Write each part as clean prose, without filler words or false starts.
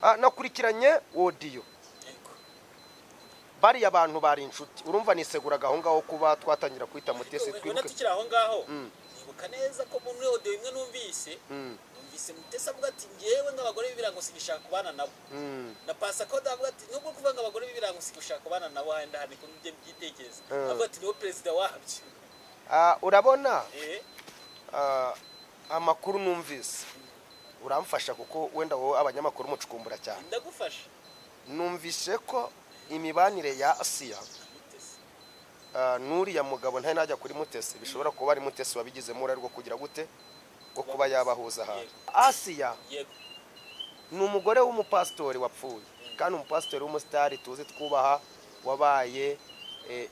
Nakurikiranye audio. Bariya bantu bari inshuti, urumva niseguraga aho ngaho kuba twatangira kwita Mutesi. Ubona Twibuke. Tukiri aho ngaho, nibuka neza ko muri audio imwe numvise, numvise Mutesi avuga ati: "Ngewe nk'abagore b'ibirango singishaka kubana nabo." Na Pasakode avuga ati nubwo kuvuga ngo abagore b'ibirango singishaka kubana nabo, handi hantu niko njye mbyitekereza. Avuga ati niwo perezida wabyo. Urabona, amakuru numvise, uramfasha kuko wenda wowe abanyamakuru mucukumbura cyane. Ndagufasha. Numvise ko imibanire ya Asiya Mutesi n'uriya mugabo, ntari najya kuri Mutesi, bishobora kuba ari Mutesi wabigizemo uruhare rwo kugira gute, rwo kuba yabahuza ahantu. Asiya ni umugore w'umupasitori wapfuye, kandi umupasitori w'umusitari tuzi twubaha, wabaye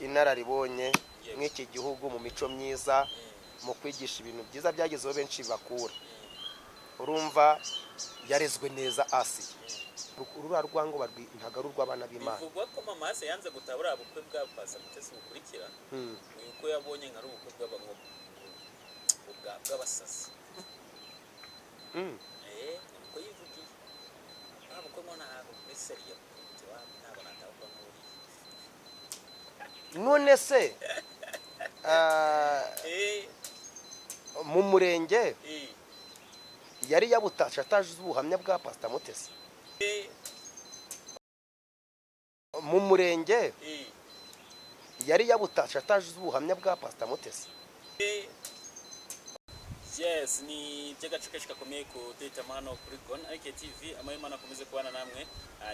inararibonye mw'iki gihugu mu mico myiza, mu kwigisha ibintu byiza byagezeho benshi bakura. Urumva yarezwe neza Asiya. Ruriya rwango ntabwo ari urw'abana b'Imana. Bivugwa ko mama se yanze gutaha buriya bukwe bwa Pasa Mutesi bukurikira, uko yabonye nka ari ubukwe bw'abasazi. Uko yivugiye nta bukwe ngo ntabwo muri sérieux, ntabwo natabukwa nk'uriya. None se mu murenge yari yabutashe atazi ubuhamya bwa Pasita Mutesi? Mu murenge yari yabutashe atazi ubuhamya bwa Pasita Mutesi? Yes, ni iby'agace kenshi gakomeye kuduhitamo hano kuri Gone Arike TV. Amahirwe akomeze kubana namwe.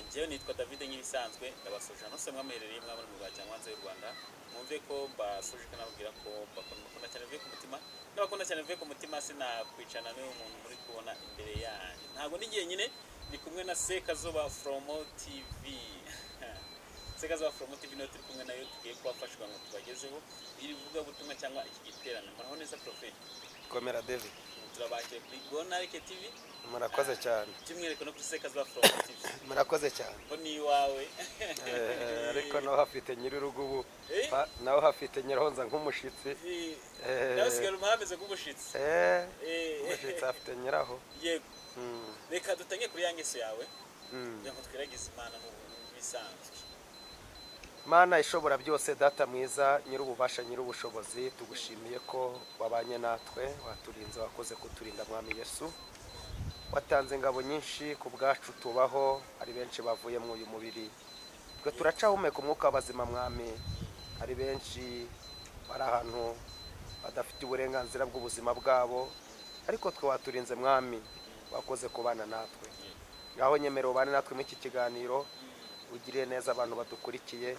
Njyewe nitwa David nk'ibisanzwe, ndabasuje hano se mwamuherereye, mwaba muri mu Rwanda cyangwa hanze y'u Rwanda. Mwumve ko mbasuje kandi nababwira ko mbakunda cyane bivuye ku mutima, ndabakunda cyane bivuye ku mutima. Sinakwicana n'uyu muntu muri kubona imbere yanyu, ntabwo ndi jyenyine, ndi kumwe na Sekazuba from TV. Sekazuba from TV niyo turi kumwe nayo, tugiye kubafasha ngo tubagezeho iri vugabutumwa cyangwa iki giterane. Muraho neza, Prophet? Komera, David. Turabakiriye kuri Gonarike TV. Murakoze cyane. By'umwihariko no kuri Sekazuba from TV. Murakoze cyane. Ko ni iwawe. Ariko naho hafite nyir'urugo ubu. Eh? Naho hafite nyirahonza nk'umushitsi. Nawe usigara umuhameze nk'umushitsi. Umushitsi afite nyiraho. Yego. Reka dutange kuri ya ngeso yawe kugira ngo twiragize Imana nk'ibisanzwe. Mana ishobora byose, Data mwiza, nyir'ububasha, nyir'ubushobozi, tugushimiye ko wabanye natwe, waturinze, wakoze kuturinda. Mwami Yesu, watanze ingabo nyinshi ku bwacu tubaho. Hari benshi bavuye mu uyu mubiri, twe turacahumeka umwuka w'abazima. Mwami, hari benshi bari ahantu badafite uburenganzira bw'ubuzima bwabo, ariko twe waturinze. Mwami, wakoze kubana natwe. Ngaho nyemera ubane natwe muri iki kiganiro, ugirire neza abantu badukurikiye,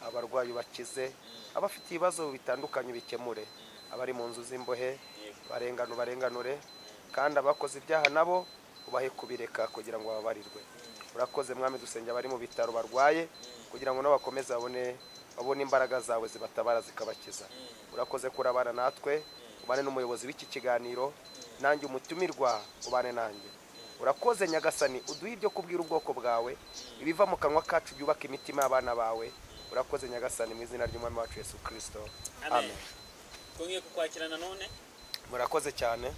abarwayi ubakize, abafite ibibazo bitandukanye ubikemure, abari mu nzu z'imbohe barengano barenganure, kandi abakoze ibyaha nabo ubahe kubireka kugira ngo bababarirwe. Urakoze, Mwami. Dusenge abari mu bitaro barwaye kugira ngo nabo bakomeze babone imbaraga zawe zibatabara zikabakiza. Urakoze kurabana natwe, ubane n'umuyobozi w'iki kiganiro, nanjye umutumirwa ubane nanjye. Urakoze Nyagasani, uduhe ibyo kubwira ubwoko bwawe, ibiva mu kanwa kacu byubaka imitima y'abana bawe. Urakoze Nyagasani, mu izina ry'Umwami wacu Yesu Kirisito. Amen. Twongeye kukwakira nanone. Murakoze cyane.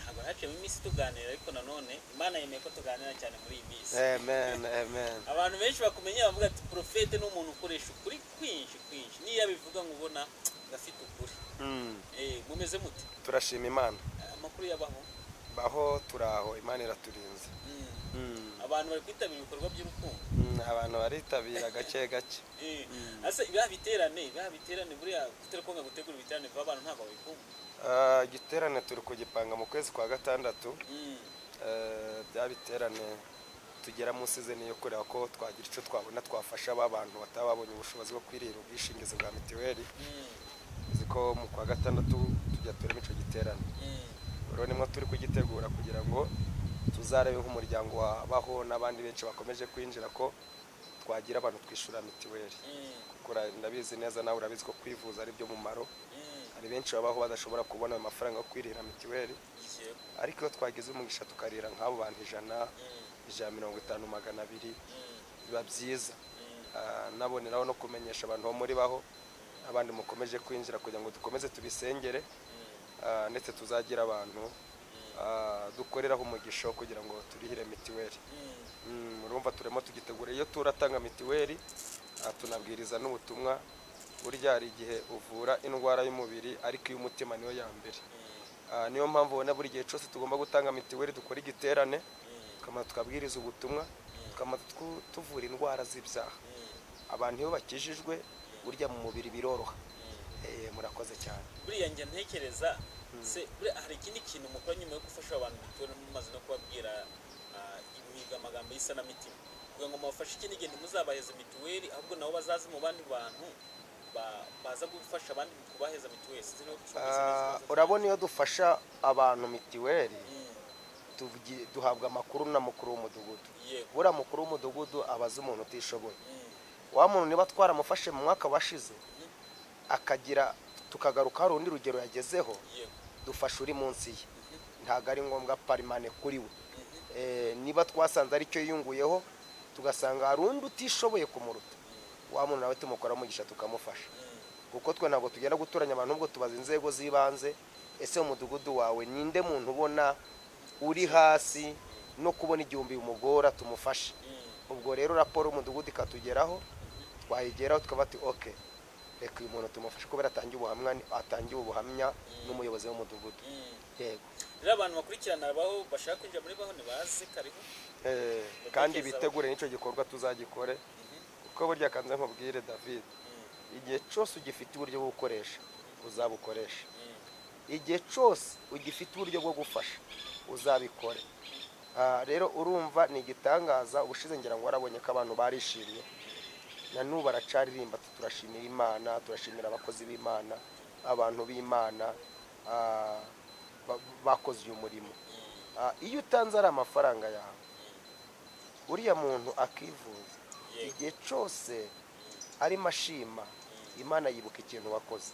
Ntabwo haciyemo iminsi tuganira, ariko nanone Imana yemeye ko tuganira cyane muri iyi minsi. Amen, amen. Abantu benshi bakumenye bavuga ati: "Prophète ni umuntu ukoresha ukuri kwinshi kwinshi, niyo abivuga ngo ubona gafite ukuri." Mumeze mute? Turashima Imana. Amakuru yabaho? Baho, turaho, Imana iraturinze. Abantu bari kwitabira ibikorwa by'urukundo? Abantu baritabira gake gake. Ese biba biterane buriya kutari konga gutegura ibiterane vuba, abantu ntabwo babikunda? Igiterane turi kugipanga mu kwezi kwa gatandatu. Bya biterane tugera mu season yo kureba ko twagira icyo twabona twafasha ba bantu bataba babonye ubushobozi bwo kwirira ubwishingizi bwa mitiweli. Uzi ko mu kwa gatandatu tujya turema icyo giterane. Rero nimwo turi kugitegura kugira ngo tuzarebe nk'umuryango wabaho n'abandi benshi bakomeje kwinjira ko twagira abantu twishyura mitiweli, kuko ndabizi neza, nawe urabizi ko kwivuza ari byo mumaro. Hari benshi babaho badashobora kubona ayo mafaranga yo kwirira mitiweli, ariko iyo twagize umugisha tukarira nk'abo bantu 100, 150, 200, biba byiza. Naboneraho no kumenyesha abantu bo muri baho n'abandi mukomeje kwinjira kugira ngo dukomeze tubisengere, ndetse tuzagira abantu. Dukoreraho umugisha wo kugira ngo turihire mitiweli. Urumva turimo tugitegura iyo turatanga mitiweli, tunabwiriza n'ubutumwa. Burya hari igihe uvura indwara y'umubiri, ariko iy'umutima niyo ya mbere. Niyo mpamvu ubona buri gihe cyose tugomba gutanga mitiweli, dukora igiterane, tukamara tukabwiriza ubutumwa, tukamara tuvura indwara z'ibyaha. Abantu iyo bakijijwe, burya mu mubiri biroroha. Murakoze cyane. Buriya njya ntekereza se, buriya hari ikindi kintu mukora nyuma yo gufasha abantu mituweli, mumaze no kubabwira imiga amagambo y'isanamitima, kugira ngo mubafashe ikindi gihe ntimuzabaheze mituweli, ahubwo nabo bazaze mu bandi bantu baza gufasha abandi kubaheza mituweli? Sinzi niba ushobora gusubiza ikibazo. Urabona, iyo dufasha abantu mitiweli, duhabwa amakuru na mukuru w'umudugudu. Buriya mukuru w'umudugudu aba azi umuntu utishoboye. Wa muntu niba twaramufashe mu mwaka washize, akagira tukagaruka hari urundi rugero yagezeho, dufasha uri munsi ye. Ntabwo ari ngombwa permanent kuri we. Niba twasanze aricyo yiyunguyeho, tugasanga hari undi utishoboye kumuruta, wa muntu nawe tumukora umugisha, tukamufasha. Kuko twe ntabwo tugenda guturanya abantu, ahubwo tubaza inzego z'ibanze: ese mu mudugudu wawe ninde muntu ubona uri hasi, no kubona 1000 bimugora, tumufashe? Ubwo rero raporo y'umudugudu ikatugeraho, twayigeraho tukaba ati: "Ok, reka uyu muntu tumufashe," kubera atangiye ubuhamya n'umuyobozi w'umudugudu. Yego. Rero abantu bakurikirana baho bashaka kwinjira muri baho ntibaze kariho. Kandi bitegure n'icyo gikorwa tuzagikore, kuko burya kanze nkubwire, David, igihe cyose ugifite uburyo bwo gukoresha, uzabukoresha. Igihe cyose ugifite uburyo bwo gufasha, uzabikore. Rero urumva ni igitangaza. Ubushize ngira ngo warabonye ko abantu barishimye, na n'ubu baracaririmba ati: "Turashimira Imana, turashimira abakozi b'Imana, abantu b'Imana bakoze uyu murimo." Iyo utanze ari amafaranga yawe, uriya muntu akivuza, igihe cyose arimo ashima Imana, yibuka ikintu wakoze.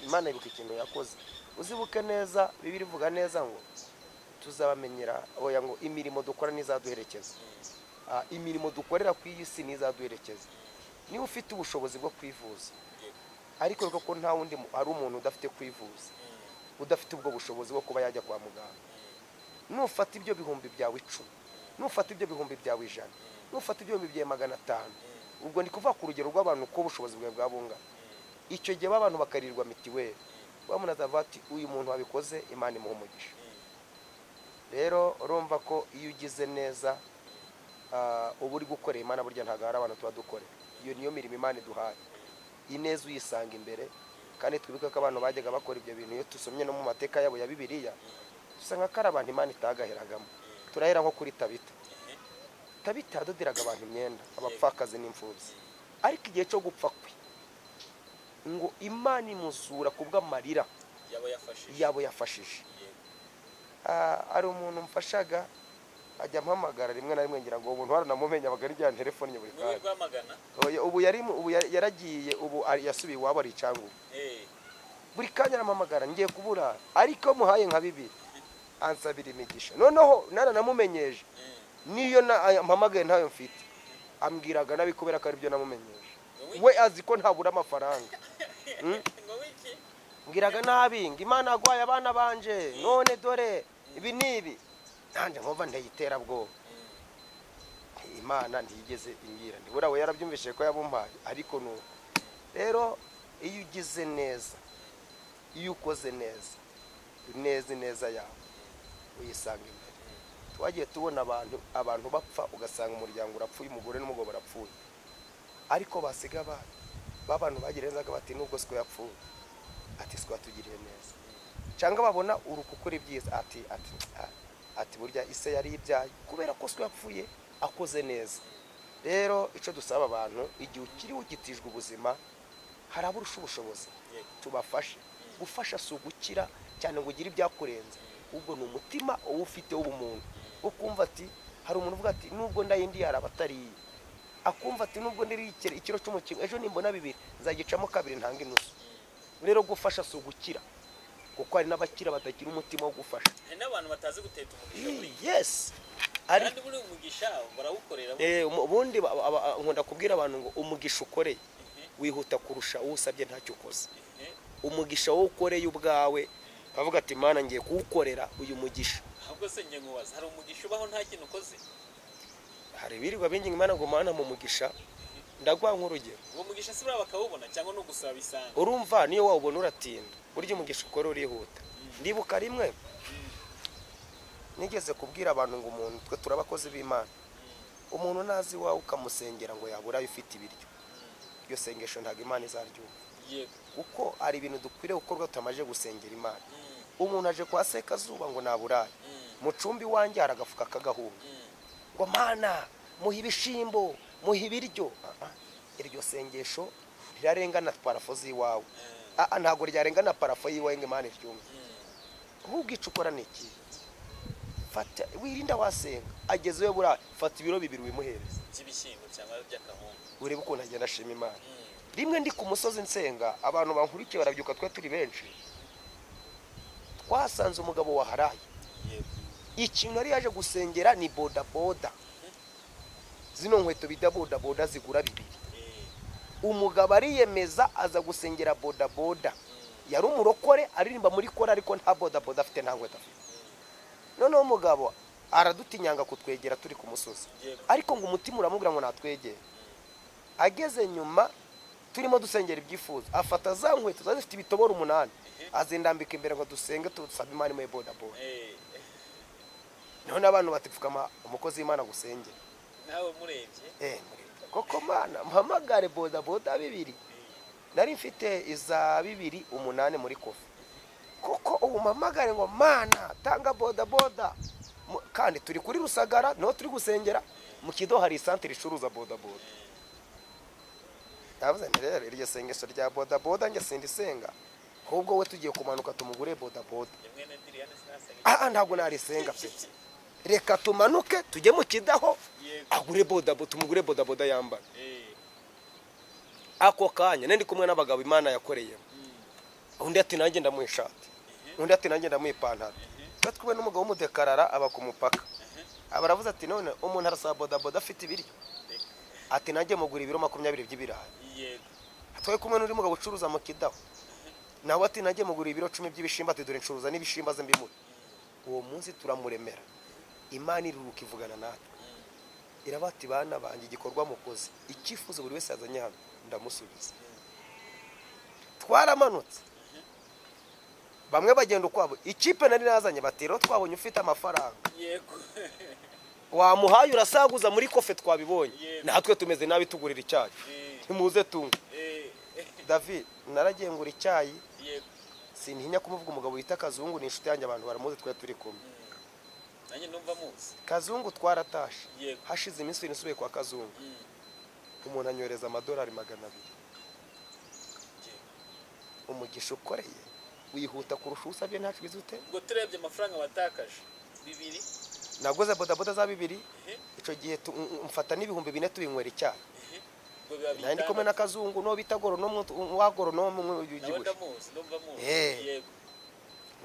Imana yibuka ikintu yakoze. Uzibuke neza, Bibiliya ivuga neza ngo tuzabamenyera, oya, ngo imirimo dukora ntizaduherekeza. Imirimo dukorera ku iyi si ntizaduherekeza. Niba ufite ubushobozi bwo kwivuza, ariko wibuka ko nta wundi hari umuntu udafite kwivuza, udafite ubwo bushobozi bwo kuba yajya kwa muganga. Nufata ibyo byawe 10,000, nufata ibyo byawe 100, nufata ibyo byawe 500, ubwo ni kuvuga ku rugero rw'abantu uko ubushobozi bwawe bwaba bungana, icyo gihe abantu bakarirwa mitiweli, wa muntu azavuga ati: "Uyu muntu wabikoze, Imana imuha umugisha." Rero urumva ko iyo ugize neza, uba uri gukorera Imana. Burya ntabwo hari abantu tuba dukorera, iyo niyo mirimo Imana iduhaye. Ineza uyisanga imbere. Kandi twibuke ko abantu bajyaga bakora ibyo bintu, iyo dusomye no mu mateka yabo ya Bibiliya, dusanga ko ari abantu Imana itagaheragamo. Turahera nko kuri Tabita. Tabita yadoderaga abantu imyenda, abapfakazi n'imfubyi, ariko igihe cyo gupfa kwe, ngo Imana imuzura kubw'amarira yaba yafashije. Yabo yafashije. Hari umuntu mfashaga, ajya ampamagara rimwe na rimwe, ngira ngo uwo muntu waranamumenya, abaga ari telefone buri Niwe kanya. Rwamagana? Oya, ubu yari ubu yaragiye, ubu yasubiye iwabo, ari i Cyangugu. Buri kanya arampamagara, ngiye kubura, ariko muhaye nka 2 ansabira imigisha. Noneho naranamumenyeje, niyo mpamagaye ntayo mfite, ambwiraga nabi kubera ko aribyo namumenyeje. We azi ko ntabura amafaranga. Ngo wiki? Mbwiraga nabi ngo: "Imana yaguhaye abana banje, none dore ibi n'ibi." Nanjye nkumva nteye iterabwoba. Imana ntiyigeze imbwira, ntibura we yarabyumvishije ko yabumpaye. Ariko nuko rero, iyo ugize neza, iyo ukoze neza, neza ineza yawe uyisanga imbere. Twagiye tubona abantu bapfa, ugasanga umuryango urapfuye, umugore n'umugabo barapfuye, ariko basiga abana b'abantu bagira neza bati: "Nubwo siko yapfuye," ati, "siko yatugiriye neza." Cyangwa babona urukukura ibyiza, ati: "Burya ise yari ibyaye kubera ko siko yapfuye akoze neza." Rero icyo dusaba abantu, igihe ukiri ugitijwe ubuzima, hari abo urusha ubushobozi, tubafashe. Gufasha si ugukira cyane ngo ugire ibyakurenze, ahubwo ni umutima uba ufite w'ubumuntu wo kumva ati hari umuntu uvuga ati: "Nubwo ndayindi yaraba atariye," akumva ati: "Nubwo ndiriye ikiro cy'umukingo, ejo nimbona bibiri nzagicamo kabiri ntanga inusu." Rero gufasha si ugukira, kuko hari n'abakira batagira umutima wo gufasha. Hari n'abantu batazi guteta umugisha buriya. Yes, ari Kandi buriya umugisha barawukorera. Ubundi nkunda kubwira abantu ngo umugisha ukoreye wihuta kurusha uwo usabye ntacyo ukoze. Umugisha wowe ukoreye ubwawe. Avuga ati: "Mana, ngiye kuwukorera uyu mugisha." Ahubwo se njye nkubaza, hari umugisha ubaho nta kintu ukoze? Hari ibirirwa binginga Imana ngo: "Mana, mu mugisha." Ndaguha nk'urugero. Uwo mugisha si buriya bakawubona, cyangwa ni ugusaba bisanzwe? Urumva, niyo wawubona uratinda. Burya umugisha ukora urihuta. Ndibuka rimwe nigeze kubwira abantu ngo umuntu, twe turi abakozi b'Imana, umuntu nazi iwawe ukamusengera ngo yabura ayo ufite ibiryo, iryo sengesho ntabwo Imana izaryumva. Kuko hari ibintu dukwiriye gukorwa tutamaze gusengera Imana. Umuntu aje kwa Sekazuba ngo naburaye, mu cumbi iwanjye hari agafuka k'agahunga, ngo: "Mana, muha ibishimbo, muha ibiryo." Ah, ah, iryo sengesho ntirarengana plafond z'iwawe. Ah, ah, ntabwo ryarengana plafond y'iwawe ngo Imana iryumve. Ahubwo icyo ukora ni iki? Fata, wirinda wasenga, ageze iwe buriya, fata ibiro 2 wimuhereze by'ibishyimbo cyangwa by'akahunga. Urebe ukuntu agenda ashima Imana. Rimwe ndi ku musozi nsenga, abantu bankurikiye barabyuka, twe turi benshi, twasanze umugabo waharaye. Ikintu yari yaje gusengera ni bodaboda, zino nkweto bita bodaboda zigura 2. Umugabo ariyemeza aza gusengera bodaboda. Yari umurokore, aririmba muri kora, ariko nta bodaboda afite, nta nkweto afite. Noneho umugabo aradutinyanga kutwegera turi ku musozi. Ariko ngo umutima uramubwira ngo natwegere. Ageze nyuma, turimo dusengera ibyifuzo, afata za nkweto zari zifite ibitoboro 8, azindambika imbere ngo dusenge, tusabe Imana imuhe bodaboda. Noneho abantu bati: "Pfukama, umukozi w'Imana gusengera." Nawe murebye. Koko Mana, mpamagare bodaboda 2, nari mfite iza 2,800 muri coffre. Koko ubu mpamagare ngo: "Mana, tanga bodaboda." Kandi turi kuri Rusagara, niho turi gusengera, mu Kido hari isantere icuruza bodaboda. Navuze nti: "Rero iryo sengesho rya bodaboda njye sindisenga, ahubwo we tugiye kumanuka tumugure bodaboda." Rimwe na Diriyane sinasenga. Ah, ntabwo narisenga pe. Reka tumanuke tujye mu Kidaho, agure bodaboda, tumugure bodaboda yambara. Ako kanya nari ndi kumwe n'abagabo Imana yakoreyemo. Undi ati: "Nanjye ndamuha ishati." Undi ati: "Nanjye ndamuha ipantaro." Twe kumwe n'umugabo w'umudekarara aba ku mupaka, aba aravuze ati: "None umuntu arasaba bodaboda afite ibiryo?" Ati: "Nanjye mugura ibiro 20 by'ibirayi." Twari kumwe n'undi mugabo ucuruza mu Kidaho, nawe ati: "Nanjye mugura ibiro 10 by'ibishimbo." Ati: "Dore ncuruza n'ibishimbo, aze mbimuhe." Uwo munsi turamuremera. Imana iruruka ivugana natwe, iraba ati: "Bana banjye, igikorwa mukoze, icyifuzo buri wese yazanye hano ndamusubiza." Twaramanutse, bamwe bagenda ukwabo. Ikipe nari nazanye bati: "Rero twabonye ufite amafaranga, wamuhaye, urasaguza muri coffre, twabibonye. Natwe tumeze nabi, tugurira icyayi, ntimuze tunywe." David, naragiye ngura icyayi. Sintinya kumuvuga, umugabo wita Kazungu, ni inshuti yanjye, abantu baramuzi, twari turi kumwe. Nanjye ndumva muzi. Kazungu twaratashe. Hashize iminsi 2 nsubiye kwa Kazungu, umuntu anyohereza amadolari 200. Umugisha ukoreye wihuta kurusha usabye ntacu bizi ute. Ubwo turebye amafaranga watakaje, 2. Naguze bodaboda za 2. Icyo gihe mfata n'4,000 tubinywera icyayi. Ubwo biba Nari ndi kumwe na 6. Kazungu n'uwo bita goronome, wa goronome umwe Nawe ubyibushye. Ndamuzi, ndumva muzi.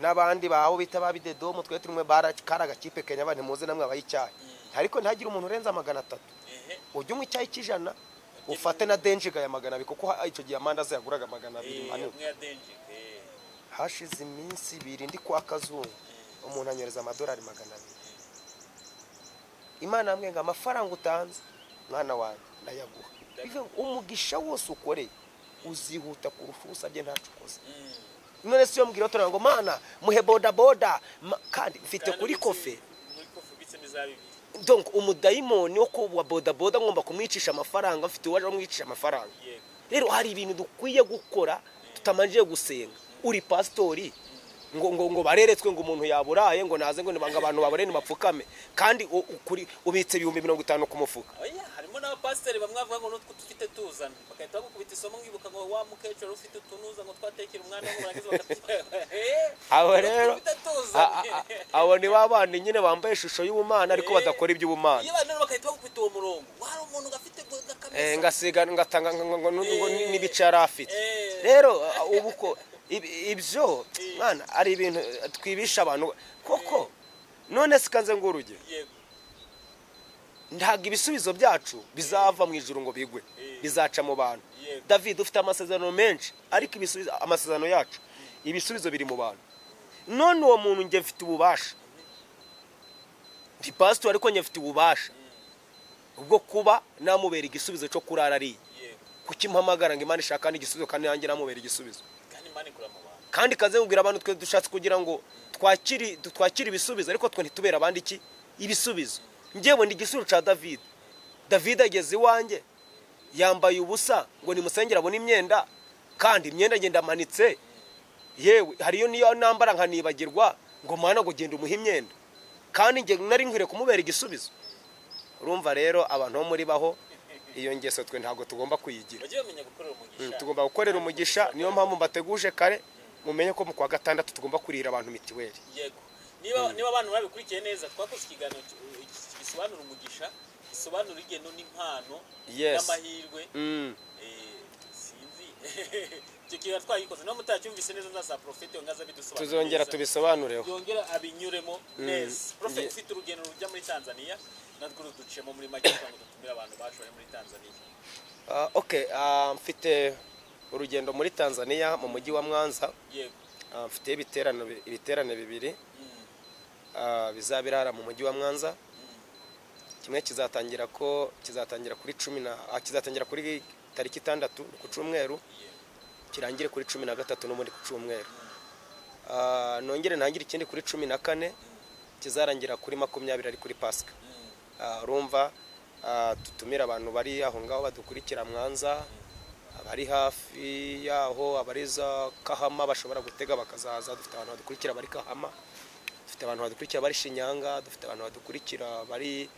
N'abandi baho bita ba bidedomo, twe turimo kari agakipe kenya, abantu muze namwe abaye icyayi, ariko ntihagire umuntu urenza 300. Ujye unywa icyayi cy'ijana, ufate na denjiga ya 200, kuko icyo gihe amandazi yaguraga 200 manini. Umwe ya denji. Hashize iminsi 2 ndi kwa Kazungu, umuntu anyohereza amadolari 200. Imana yambwiye ngo: "Amafaranga utanze, mwana wanjye, ndayaguha." Bivuze ngo umugisha wose ukoreye uzihuta kurusha usabye ntacu ukoze. None si yo mbwira turavuga ngo: "Mana, muhe bodaboda," kandi mfite Kandi kuri coffre. Muri coffre ubitsemo iza 2. Donc umudayimoni wo kuwa bodaboda ngomba kumwicisha amafaranga, mfite uwaje amwicisha amafaranga. Rero hari ibintu dukwiye gukora tutamajije gusenga. Uri pasitori, ngo bareretswe ngo umuntu yaburaye, ngo naze, ngo abantu babure bapfukame, kandi ubitse 50,000 ku mufuka. Oya, harimo n'abapasiteri bamwe bavuga ngo n'utwo dufite tuzana, bagahita bagukubita isomo. Nkibuka ngo wa mukecuru ufite utunuza ngo twatekera umwana, ngo barangiza bakatuba. Abo rero ufite tuzana. Abo ni ba bandi nyine bambaye ishusho y'ubumana ariko badakora iby'ubumana. Iyo abantu bagahita bagukubita uwo murongo, wari umuntu gafite gakamesa. Ngasiga ngatanga ngo n'ibice yari afite. Rero ubu ko ibyo mwana ari ibintu twibisha abantu koko. None sikanze ngo urugero, ntabwo ibisubizo byacu bizava mu ijuru ngo bigwe, bizaca mu bantu. David, ufite amasezerano menshi, ariko ibisubizo, amasezerano yacu, ibisubizo biri mu bantu. None uwo muntu, njye mfite ububasha, ndi pasitori, ariko njye mfite ububasha bwo kuba namubera igisubizo cyo kurara ariye. Kuki mpamagara ngo Imana ishaka n'igisubizo kandi nanjye namubera igisubizo? Kandi Imana ikura mu bantu. Kandi kaze nkubwira, abantu twe dushatse kugira ngo twakire ibisubizo, ariko twe ntitubere abandi iki? Ibisubizo. Njyewe ndi igisubizo cya David. David ageze iwanjye yambaye ubusa ngo nimusengere abone imyenda, kandi imyenda ngenda amanitse. Yewe, hariyo niyo nambara nkanibagirwa ngo Mana, ngo genda umuhe imyenda, kandi njye nari nkwiriye kumubera igisubizo. Urumva rero, abantu bo muri baho iyo ngeso, twe ntabwo tugomba kuyigira. Bajye bamenya gukorera umugisha. Tugomba gukorera umugisha. Niyo mpamvu mbateguje kare, mumenye ko mu kwa gatandatu tugomba kurihira abantu mitiweli. Yego, niba abantu babikurikiye neza, twakoze ikiganiro gisobanura umugisha, gisobanura igeno n'impano n'amahirwe. Sinzi, icyo kiganiro twagikoze, niba mutacyumvise neza, nzasaba Profete ngaza bidusobanurire Tuzongera neza. tubisobanureho. Yongera abinyuremo neza. Profe, ufite urugendo rujya muri Tanzania, natwo ruducemo muri make kugira ngo dutumire abantu bacu bari muri Tanzania. Okay, mfite urugendo muri Tanzania, mu mujyi wa Mwanza. Mfite ibiterane bibiri bizaba mu mujyi wa Mwanza. Kimwe kizatangira kuri cumi na kizatangira kuri tariki 6 ku cyumweru, kirangire kuri 13 n'ubundi ku cyumweru. Nongere ntangire ikindi kuri 14, kizarangira kuri 20, ari kuri Pasika. Urumva, dutumire abantu bari aho ngaho badukurikira Mwanza, abari hafi yaho, abari za Kahama bashobora gutega bakazaza. Dufite abantu badukurikira bari Kahama, dufite abantu badukurikira bari Shinyanga, dufite abantu badukurikira bari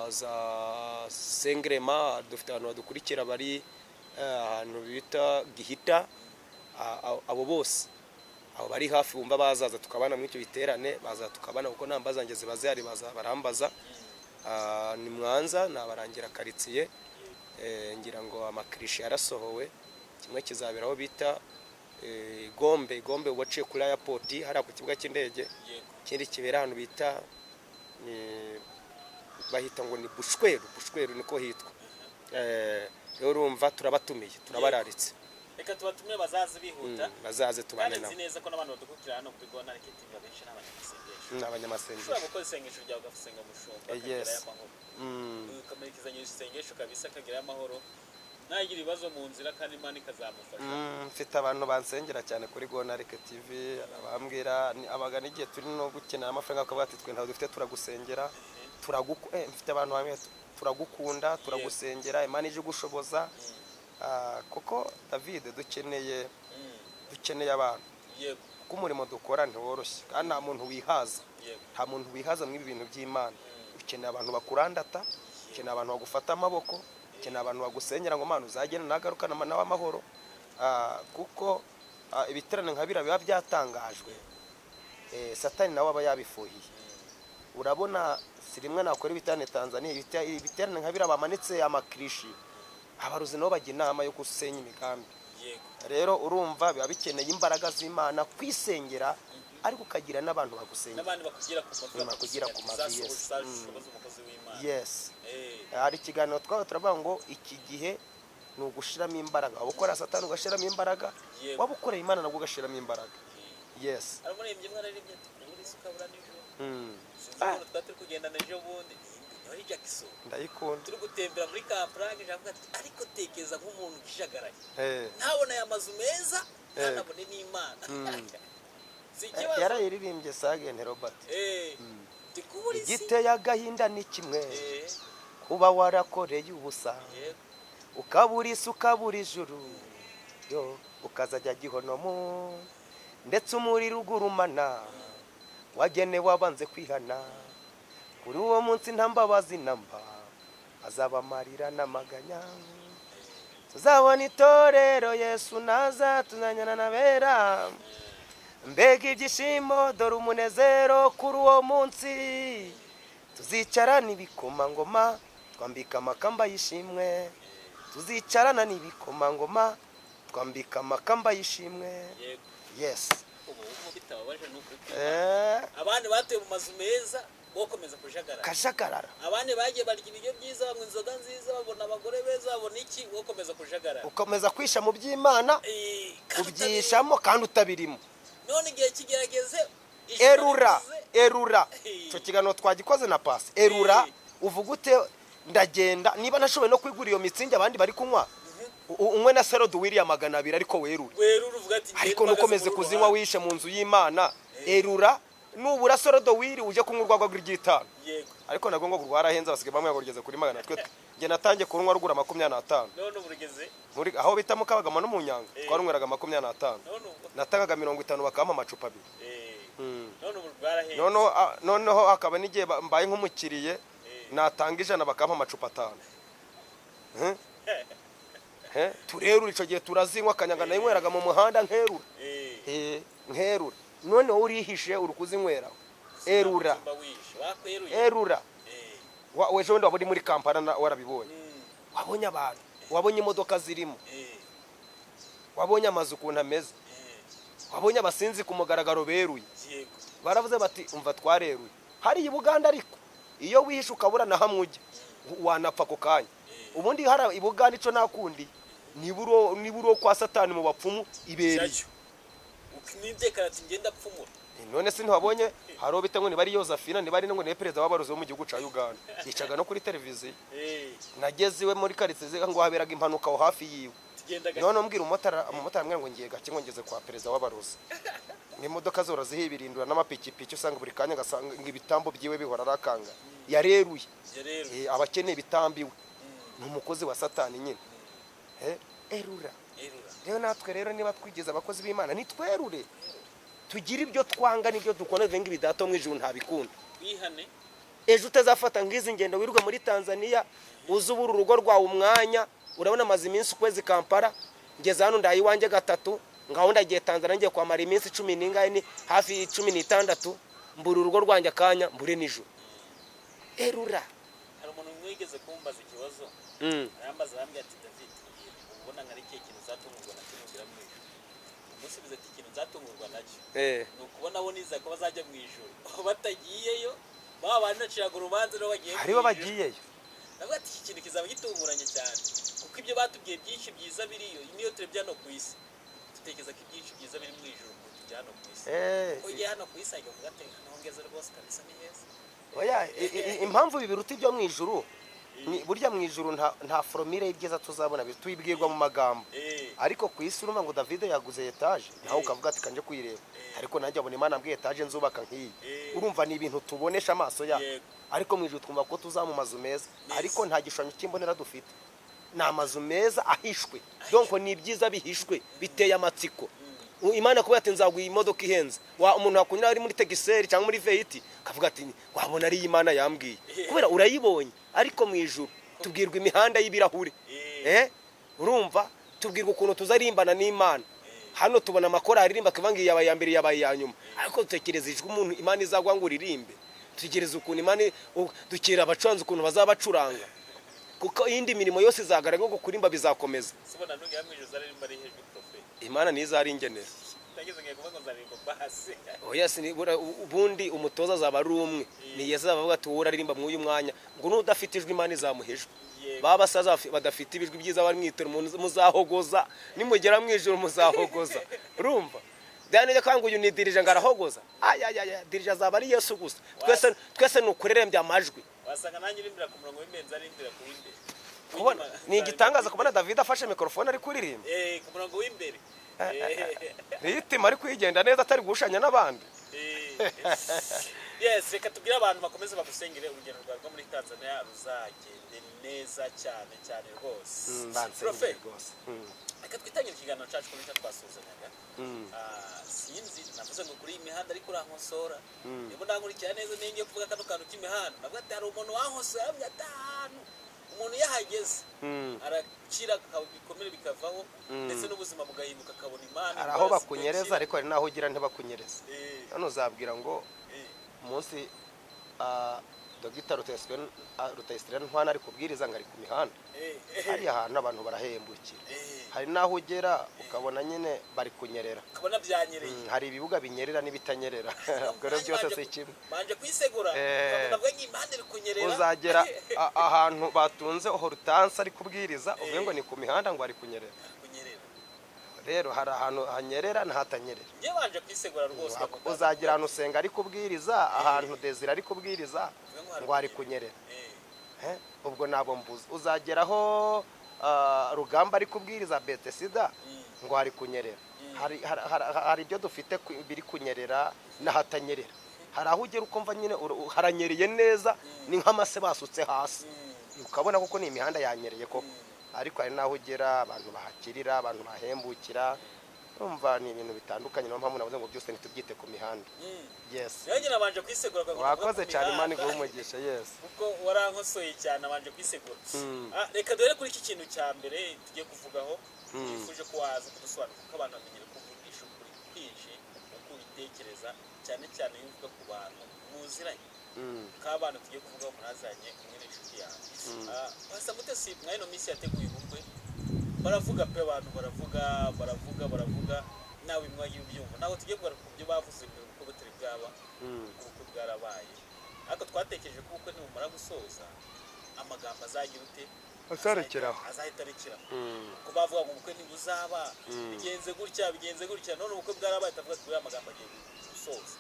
za Sengerema, dufite abantu badukurikira bari ahantu bita Gihita. Abo bose, abo bari hafi bumva bazaza tukabana muri icyo giterane, baza tukabana, kuko namba zanjye ziba zihari, baza barambaza. Ni Mwanza, nabarangira karitsiye. Ngira ngo amakirishi yarasohowe. Kimwe kizabera aho bita Gombe, Gombe waciye kuri airport hariya ku kibuga cy'indege. Ikindi kibera ahantu bita bahita ngo ni Bushweru, Bushweru niko hitwa. Rero urumva turabatumiye, turabararitse. Reka tubatumire bazaze bihuta. Bazaze tubane Kandi nzi nabo. neza ko n'abantu badukurikira hano kuri Gona TV abenshi ni abanyamasengesho. Ni abanyamasengesho. Ushobora gukora isengesho ryawe, ugasenga umushumba akagerayo amahoro, ukamuherekezanya isengesho kabisa, akagerayo amahoro, ntagira ibibazo mu nzira, kandi Imana ikazamufasha. Mfite abantu bansengera cyane kuri Gonarike TV, abambwira abagana igihe turi no gukenera amafaranga, bakavuga ati twe ntabwo dufite, turagusengera, mfite abantu bamwe turagukunda, turagusengera, Imana ije igushoboza. Kuko David, dukeneye dukeneye abantu, kuko umurimo dukora ntiworoshye, kandi nta muntu wihaza. Nta muntu wihaza muri ibi bintu by'Imana. Ukeneye abantu bakurandata, ukeneye abantu bagufata amaboko, ukeneye abantu bagusengera ngo Mana uzagenda nagarukana nawe amahoro. Kuko ibiterane nka biriya biba byatangajwe, Satani nawe aba yabifuhiye. Urabona, si rimwe nakora ibiterane Tanzania, ibiterane nka biriya bamanitse amakirishi, abarozi nabo bajya inama yo gusenya imigambi. Rero urumva biba bikeneye imbaraga z'Imana, kwisengera, ariko ukagira n'abantu bagusengera. N'abandi bakugira ku mavi. Bakugira ku mavi, yes. Uzashoboza umukozi w'Imana. Yes. Hari ikiganiro twaba turavuga ngo iki gihe ni ugushiramo imbaraga. Waba ukora Satani ugashyiramo imbaraga, waba ukoreye Imana nabwo ugashyiramo imbaraga. Yes. Hari umuririmbyi umwe araririmbye ati kubura isi ukabura nijoro. Sinzi ukuntu twari turi kugendana ejo bundi, niba ari Jackson, Ndayikunda. turi gutembera muri Kampala, avuga ati ariko tekereza nk'umuntu ujagaraye, ntabone aya mazu meza, ntanabone n'Imana, si ikibazo. Yarayiririmbye Sagente Robert. Ndi kubura isi. Igiteye agahinda ni kimwe, kuba warakoreye ubusa, ukabura isi, ukabura ijuru, yo ukazajya gihonomu, ndetse umuriro ugurumana wagenewe abanze kwihana. Kuri uwo munsi nta mbabazi namba, azaba amarira n'amaganya. Tuzabona itorero Yesu naza, tuzanyana n'abera. Mbega ibyishimo, dore umunezero kuri uwo munsi! Tuzicarana ibikomangoma, twambika amakamba y'ishimwe. Tuzicarana n'ibikomangoma, twambika amakamba y'ishimwe. Yes. Ubu bitababaje ni ukuri. Abandi batuye mu mazu meza, Wokomeza kujagarara. Kajagarara. Abandi bagiye barya ibiryo byiza, banywa inzoga nziza, babona abagore beza, babona iki, wokomeza kujagarara. Ukomeza kwisha mu by'Imana. Kandi Ubyishamo kandi utabirimo. None igihe kigerageze, ijoro Erura. rivuze. Erura. Icyo kiganiro twagikoze na pasi. Erura, uvuga ute: "Ndagenda, niba nashoboye no kwigura iyo mitsingi abandi bari kunywa, unywe na seroduwiri ya 200, ariko werure." Werura, uvuga ati: "Ngende Ariko mpagaze nukomeze muri uru kuzinywa ruhande." wishe mu nzu y'Imana. Erura, nubura sorodowiri ujye kunywa urwagwa rw'iry'itanu. Ariko nabwo ngo rwarahenze, basigaye bamwe ngo rugeze kuri magana. Twe njye natangiye kurunywa rugura 25. None ubu rugeze? Muri aho bita Mukabagama no mu Nyanga, twarunyweraga 25. None ubu? Natangaga 50, bakampa amacupa abiri. None ubu rwarahenze. Noneho hakaba n'igihe mbaye nk'umukiriye, natanga 100 bakampa amacupa atanu. Turerura icyo gihe, turazinywa. Kanyanga nayinyweraga mu muhanda, nkerura. Nkerura. None wowe urihishe, uri kuzinywera. Erura. Mba wishe wakweruye. Erura. Ejo bundi waba uri muri Kampala, warabibonye. Wabonye abantu, wabonye imodoka zirimo, wabonye amazu ukuntu ameze, wabonye abasinzi ku mugaragaro beruye. Baravuze bati: "Umva, twareruye hariya i Buganda." Ariko iyo wihishe ukabura na hamwe ujya, wanapfa ako kanya. Ubundi hari i Buganda icyo nakundi, niba uri uwo kwa Satani mu bapfumu ibereye. Cyacyo nibye ati: "Ngenda apfumura." None se ntiwabonye hari uwo bita ngo niba ari Yozafina, niba ari ngo niwe perezida w'abarozi bo mu gihugu cya Uganda, yicaga no kuri televiziyo? Nageze iwe muri karitsiye ngo haberaga impanuka aho hafi yiwe. Tugenda gake. None umbwira umumotari, umumotari ambwira ngo ngiye gake, ngo ngeze kwa perezida w'abarozi. N'imodoka zora zihibirindura n'amapikipiki, usanga buri kanya agasanga ngo ibitambo byiwe bihora arakanga. Yareruye. Rero. Abakeneye ibitambiwe ni umukozi wa Satani nyine. Erura. Erura. Rero natwe rero, niba twigize abakozi b'Imana, nitwerure, tugire ibyo twanga n'ibyo dukunda, bivuge ngo ibi Data wo mu ijuru ntabikunda. Wihane. Ejo utazafata nk'izi ngendo wirirwa muri Tanzania, uze ubura urugo rwawe umwanya. Urabona amaze iminsi ukwezi Kampala, ngeze hano ndaye iwanjye gatatu, ngaho ndagiye Tanzania, ngiye kwamara iminsi cumi n'ingahe, ni hafi 16, mbura urugo rwanjye akanya, mbure nijoro. Erura. Hari umuntu mwigeze kumbaza ikibazo. Arambaza, arambwira ati: "David, mbwira, ubona nka ari ikihe kintu uzatungurwa nacyo nugera mu ijuru?" Umusubiza ati: "Ikintu nzatungurwa nacyo ni ukubona abo nizeye ko bazajya mu ijuru batagiyeyo, ba bandi naciraga urubanza rero bagiye mu Haribo ijuru." bagiyeyo. Ndavuga ati: "Iki kintu kizaba gitunguranye cyane, kuko ibyo batubwiye byinshi byiza biriyo, niyo turebye hano ku isi dutekereza ko ibyinshi byiza biri mu ijuru kuruta ibya hano ku isi." Kuko ugiye hano ku isi ajya kuvuga ati: "Hano rwose kabisa ni heza." Oya, impamvu biruta ibyo mu ijuru ni burya mu ijuru nta formule y'ibyiza tuzabona, tuyibwirwa mu magambo. Ariko ku isi urumva ngo David yaguze etaje, nawe ukavuga ati: "Kanje kuyireba, ariko nanjye abona Imana ambwiye etaje nzubaka nk'iyi." Urumva ni ibintu tubonesha amaso yacu. Ariko mu ijuru twumva ko tuza mu mazu meza, Meza. ariko nta gishushanyo cy'imbonera dufite. Ni amazu meza ahishwe, donc ni ibyiza bihishwe biteye amatsiko. Imana kuba ati: "Nzaguha imodoka ihenze," wa umuntu wakunyura ari muri Tercel cyangwa muri V8, akavuga ati: "Wabona ari Imana yambwiye," kubera urayibonye. Ariko mu ijuru tubwirwa imihanda y'ibirahuri. Urumva tubwirwa ukuntu tuzarimbana n'Imana. Hano tubona amakorali aririmba, akavuga ngo iyi yabaye iya mbere, yabaye iya nyuma, ariko dutekereza ijwi umuntu Imana izagwa ngo uririmbe. Dutekereza ukuntu Imana dukira abacuranzi ukuntu bazaba bacuranga, kuko iyindi mirimo yose izagaragara nko kurimba bizakomeza. Sibona nugera mu ijuru uzaririmba ari hejuru, prophet? Imana niyo izaringenera. Ndageze ngiye kuvuga ngo nzaririmba basi. Oya, sinibura. Ubundi umutoza azaba ari umwe, ni Yesu. Azavuga ati: "Wowe uraririmba muri uyu mwanya," ngo n'udafite ijwi Imana izamuha ijwi. Ba basaza badafite ibijwi byiza bari mu itorero, muzahogoza. Nimugera mu ijuru muzahogoza. Urumva Daniel kandi uyu ni dirije ngo arahogoza. Ayayaya, dirije azaba ari Yesu gusa. Twese twese ni ukurerembya amajwi. Wasanga nanjye urimbira ku murongo w'imbere, nzarimbira ku w'imbere. Kubona ni igitangaza kubona David afashe mikorofone ari kuririmba. Ku murongo w'imbere. Ritima ari kwigenda neza, atari guhushanya n'abandi. Yes, reka tubwire abantu bakomeze bagusengere, urugendo rwawe rwo muri Tanzania ruzagende neza cyane cyane rwose. Bansengere Prophet, rwose. Reka twitangire ikiganiro cyacu kuko nicyo twasuhuzanyaga. Sinzi, navuze ngo kuri iyi mihanda, ariko urankosora niba unankurikira neza. Niyo ngiye kuvuga kano kantu k'imihanda, navuga ati: "Hari umuntu wankosora," arambwira ati: "Ahantu umuntu iyo ahageze arakira, ibikomere bikavaho, ndetse n'ubuzima bugahinduka, akabona Imana." Hari aho Indwara bakunyereza, zigakira. ariko hari n'aho ugira ntibakunyereze. Hano uzabwira ngo umunsi Dogita Rutayisire Ntwana ari kubwiriza ngo ari ku mihanda. Hariya hantu abantu barahembukira. Hari n'aho ugera ukabona nyine bari kunyerera. Ukabona byanyereye. Hari ibibuga binyerera n'ibitanyerera, ubwo rero byose si kimwe. Banje kwisegura. Ukabona avuga ngo impande iri kunyerera. Uzagera ahantu batunze Hortense ari kubwiriza, uvuge ngo ni ku mihanda, ngo ari kunyerera. Kunyerera. Rero hari ahantu hanyerera n'ahatanyerera. Njye banje kwisegura rwose. Uzagera ahantu usenga ari kubwiriza, ahantu Desire ari kubwiriza, ngo ari kunyerera. Ubwo ntabwo mbuze. Uzageraho Rugamba ari kubwiriza Betesida, ngo hari kunyerera. Hari ibyo dufite biri kunyerera n'ahatanyerera. Hari aho ugera ukumva nyine haranyereye neza, ni nk'amase basutse hasi, ukabona koko ni imihanda yanyereye koko. Ariko hari n'aho ugera abantu bahakirira, abantu bahembukira, urumva ni ibintu bitandukanye. Niyo mpamvu navuze ngo byose ntitubyite ku mihanda. Yes. Nanjye nabanje kwisegura ngo navuga Wakoze ku cyane, Imana mihanda. iguhe umugisha, yes. Kuko warankosoye cyane, nabanje kwisegura. Reka dore kuri iki kintu cya mbere tugiye kuvugaho. Twifuje ko waza kudusobanurira, kuko abantu bamenyere kuvugisha ukuri kwinshi uko ubitekereza, cyane cyane iyo uvuga ku bantu muziranye. K'abantu tugiye kuvugaho murazanye, umwe ni inshuti yawe. Pastor Mutesi mwa ino minsi yateguye ubukwe, baravuga pe, abantu baravuga, baravuga, baravuga, nawe bimwe wagiye ubyumva. Ntabwo tugiye kugaruka ku byo bavuze mbere, ubukwe butari bwaba. Ubukwe bwarabaye, ariko twatekereje ko ubukwe nibumara gusoza amagambo azagira ute? Azarekeraho. Azahita arekeraho. Kuko bavuga ngo ubukwe ntibuzaba, bigenze gutya, bigenze gutya. None ubukwe bwarabaye, tuvuga ati buriya amagambo agiye gusoza.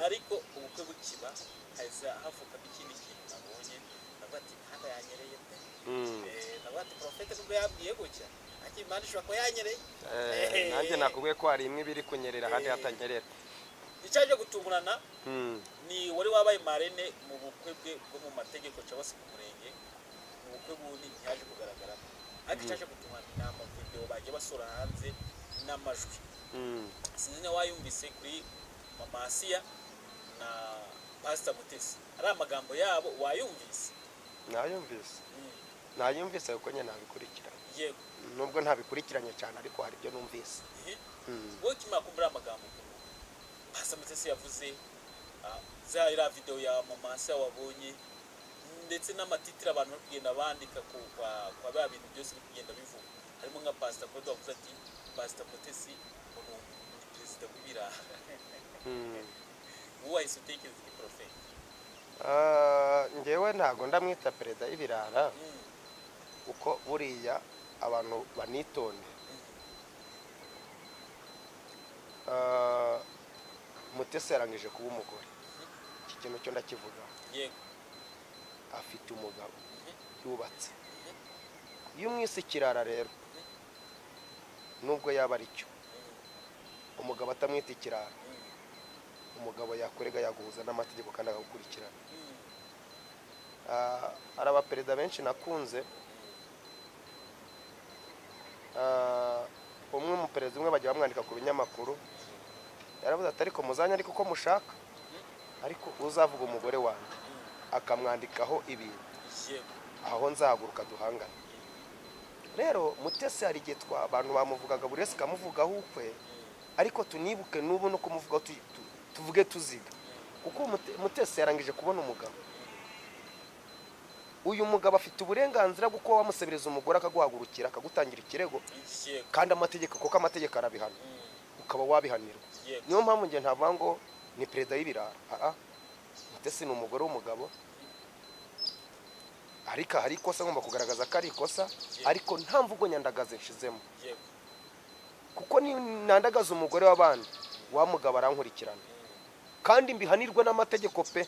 Ariko ubukwe bukiba hahise havukamo ikindi kintu nabonye, ndavuga ati imihanda yanyereye pe. Ndavuga ati porofete nubwo yabwiye gutya, ariko imihanda ishobora kuba yanyereye. Nanjye nakubwiye ko hari imwe ibiri kunyerera, ahandi hatanyerera. Icyaje gutungurana ni wari wabaye marraine mu bukwe bwe bwo mu mategeko cyangwa se ku murenge. Mu bukwe bundi ntiyaje kugaragaramo, ariko icyaje gutungurana ni amavideo bagiye basora hanze n'amajwi. Sinzi niba wayumvise kuri Mama Asiya na Pastor Mutesi, ari amagambo yabo, wayumvise? Nayumvise. Nayumvise kuko nyine nabikurikiranye. Nubwo ntabikurikiranye cyane, ariko hari ibyo numvise. Wowe ukimara kumva ariya magambo ukuntu Pastor Mutesi yavuze, za iriya video ya Mama Asiya wabonye, ndetse n'amatitire abantu bari kugenda bandika ku kwa bya bintu byose biri kugenda bivugwa, harimo nka Pastor Claude wavuze ati Pastor Mutesi ngo ni perezida w'ibirara. Wowe wahise utekereza iki, porofeti? Njyewe ntabwo ndamwita perezida y'ibirara, kuko buriya abantu banitonde. Mutesi yarangije kuba umugore, iki kintu cyo ndakivuga. Afite umugabo, yubatse. Iyo umwise ikirara rero, nubwo yaba ari cyo, umugabo atamwita ikirara, umugabo yakurega, yaguhuza n'amategeko kandi akagukurikirana. Hari abaperezida benshi nakunze. Umwe mu perezida umwe bajya bamwandika ku binyamakuru, yaravuze ati ariko muzanye ariko uko mushaka, ariko uzavuga umugore wanjye akamwandikaho ibintu, aho nzahaguruka duhangane. Rero Mutesi hari igihe abantu bamuvugaga, buri wese akamuvugaho ukwe, ariko tunibuke n'ubu no kumuvugaho tuvuge tuziga, kuko Mutesi yarangije kubona umugabo. Uyu mugabo afite uburenganzira bwo kuba wamusebereza umugore, akaguhagurukira, akagutangira ikirego. Kandi amategeko, kuko amategeko arabihana, ukaba wabihanirwa. Niyo mpamvu njye ntavuga ngo ni perezida w'ibirara. Mutesi ni umugore w'umugabo, ariko hari ikosa ngomba kugaragaza ko ari ikosa, ariko nta mvugo nyandagazi nshizemo, kuko ni nandagaza umugore w'abandi, wa mugabo arankurikirana kandi mbihanirwe n'amategeko pe.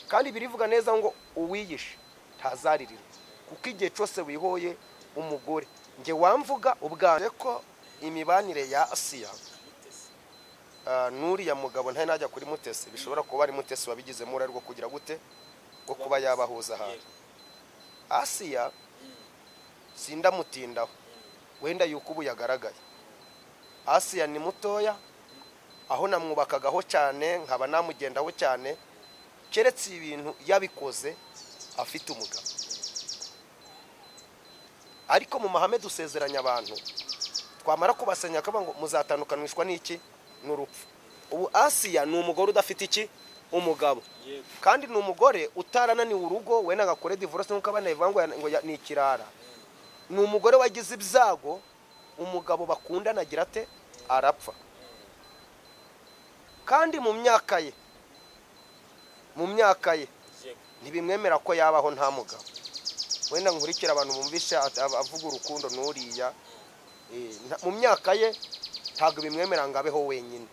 Kandi birivuga neza ngo uwiyishe ntazaririrwa, kuko igihe cyose wihoye umugore, njye wamvuga ubwanjye ko imibanire ya Asiya Mutesi n'uriya mugabo, ntari najya kuri Mutesi, bishobora kuba ari Mutesi wabigizemo uruhare rwo kugira gute, rwo kuba yabahuza ahantu. Asiya sindamutindaho, wenda yuko ubu yagaragaye. Asiya ni mutoya, aho namwubakagaho cyane nkaba namugendaho cyane, keretse ibintu yabikoze afite umugabo. Ariko mu mahame dusezeranya abantu, twamara kubasenya akavuga ngo muzatandukanishwa n'iki? N'urupfu. Ubu Asiya ni umugore udafite iki? umugabo. Yego. Kandi ni umugore utarananiwe urugo, wenda ngo akore divorce nk'uko abana bivuga ngo ni ikirara. Ni umugore wagize ibyago, umugabo bakundana agira ate? Arapfa. Kandi mu myaka ye ntibimwemera ko yabaho nta mugabo. Wenda nkurikira abantu bumvishe avuga urukundo n'uriya. Mu myaka ye ntabwo bimwemera ngo abeho wenyine,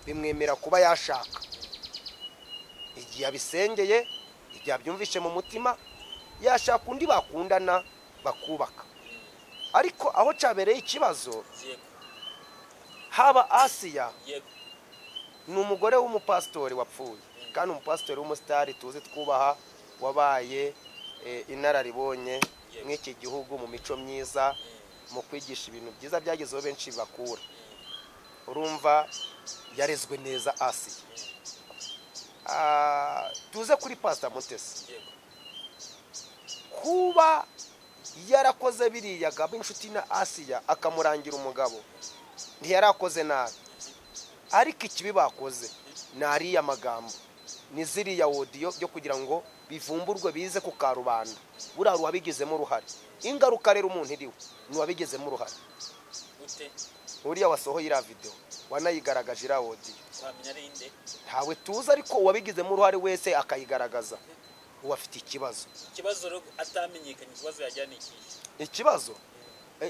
bimwemera kuba yashaka igihe abisengeye, igihe abyumvishe mu mutima, yashaka undi bakundana bakubaka. Ariko aho cyabereye ikibazo, haba Asiya, ni umugore w'umupasitori wapfuye, kandi umupasitori w'umusitari tuzi twubaha, wabaye inararibonye mw'iki gihugu mu mico myiza, mu kwigisha ibintu byiza byagezeho benshi bakura. Urumva yarezwe neza Asiya. Tuze kuri Pasita Mutesi. Kuba yarakoze biriya gaba inshuti na Asiya akamurangira umugabo, ntiyarakoze nabi. Ariko ikibi bakoze ni ariya magambo, ni ziriya audio byo kugira ngo bivumburwe bize ku karubanda. Buriya hari uwabigizemo uruhare. Ingaruka rero umuntu iriwe ni uwabigizemo uruhare. Ute? Uriya wasohoye iriya videwo, wanayigaragaje iriya audio. Wamenya ari inde? Ntawe tuzi, ariko uwabigizemo uruhare wese akayigaragaza, uwo afite ikibazo. Ikibazo rero atamenyekanye, ikibazo yagira ni ikihe? Ikibazo,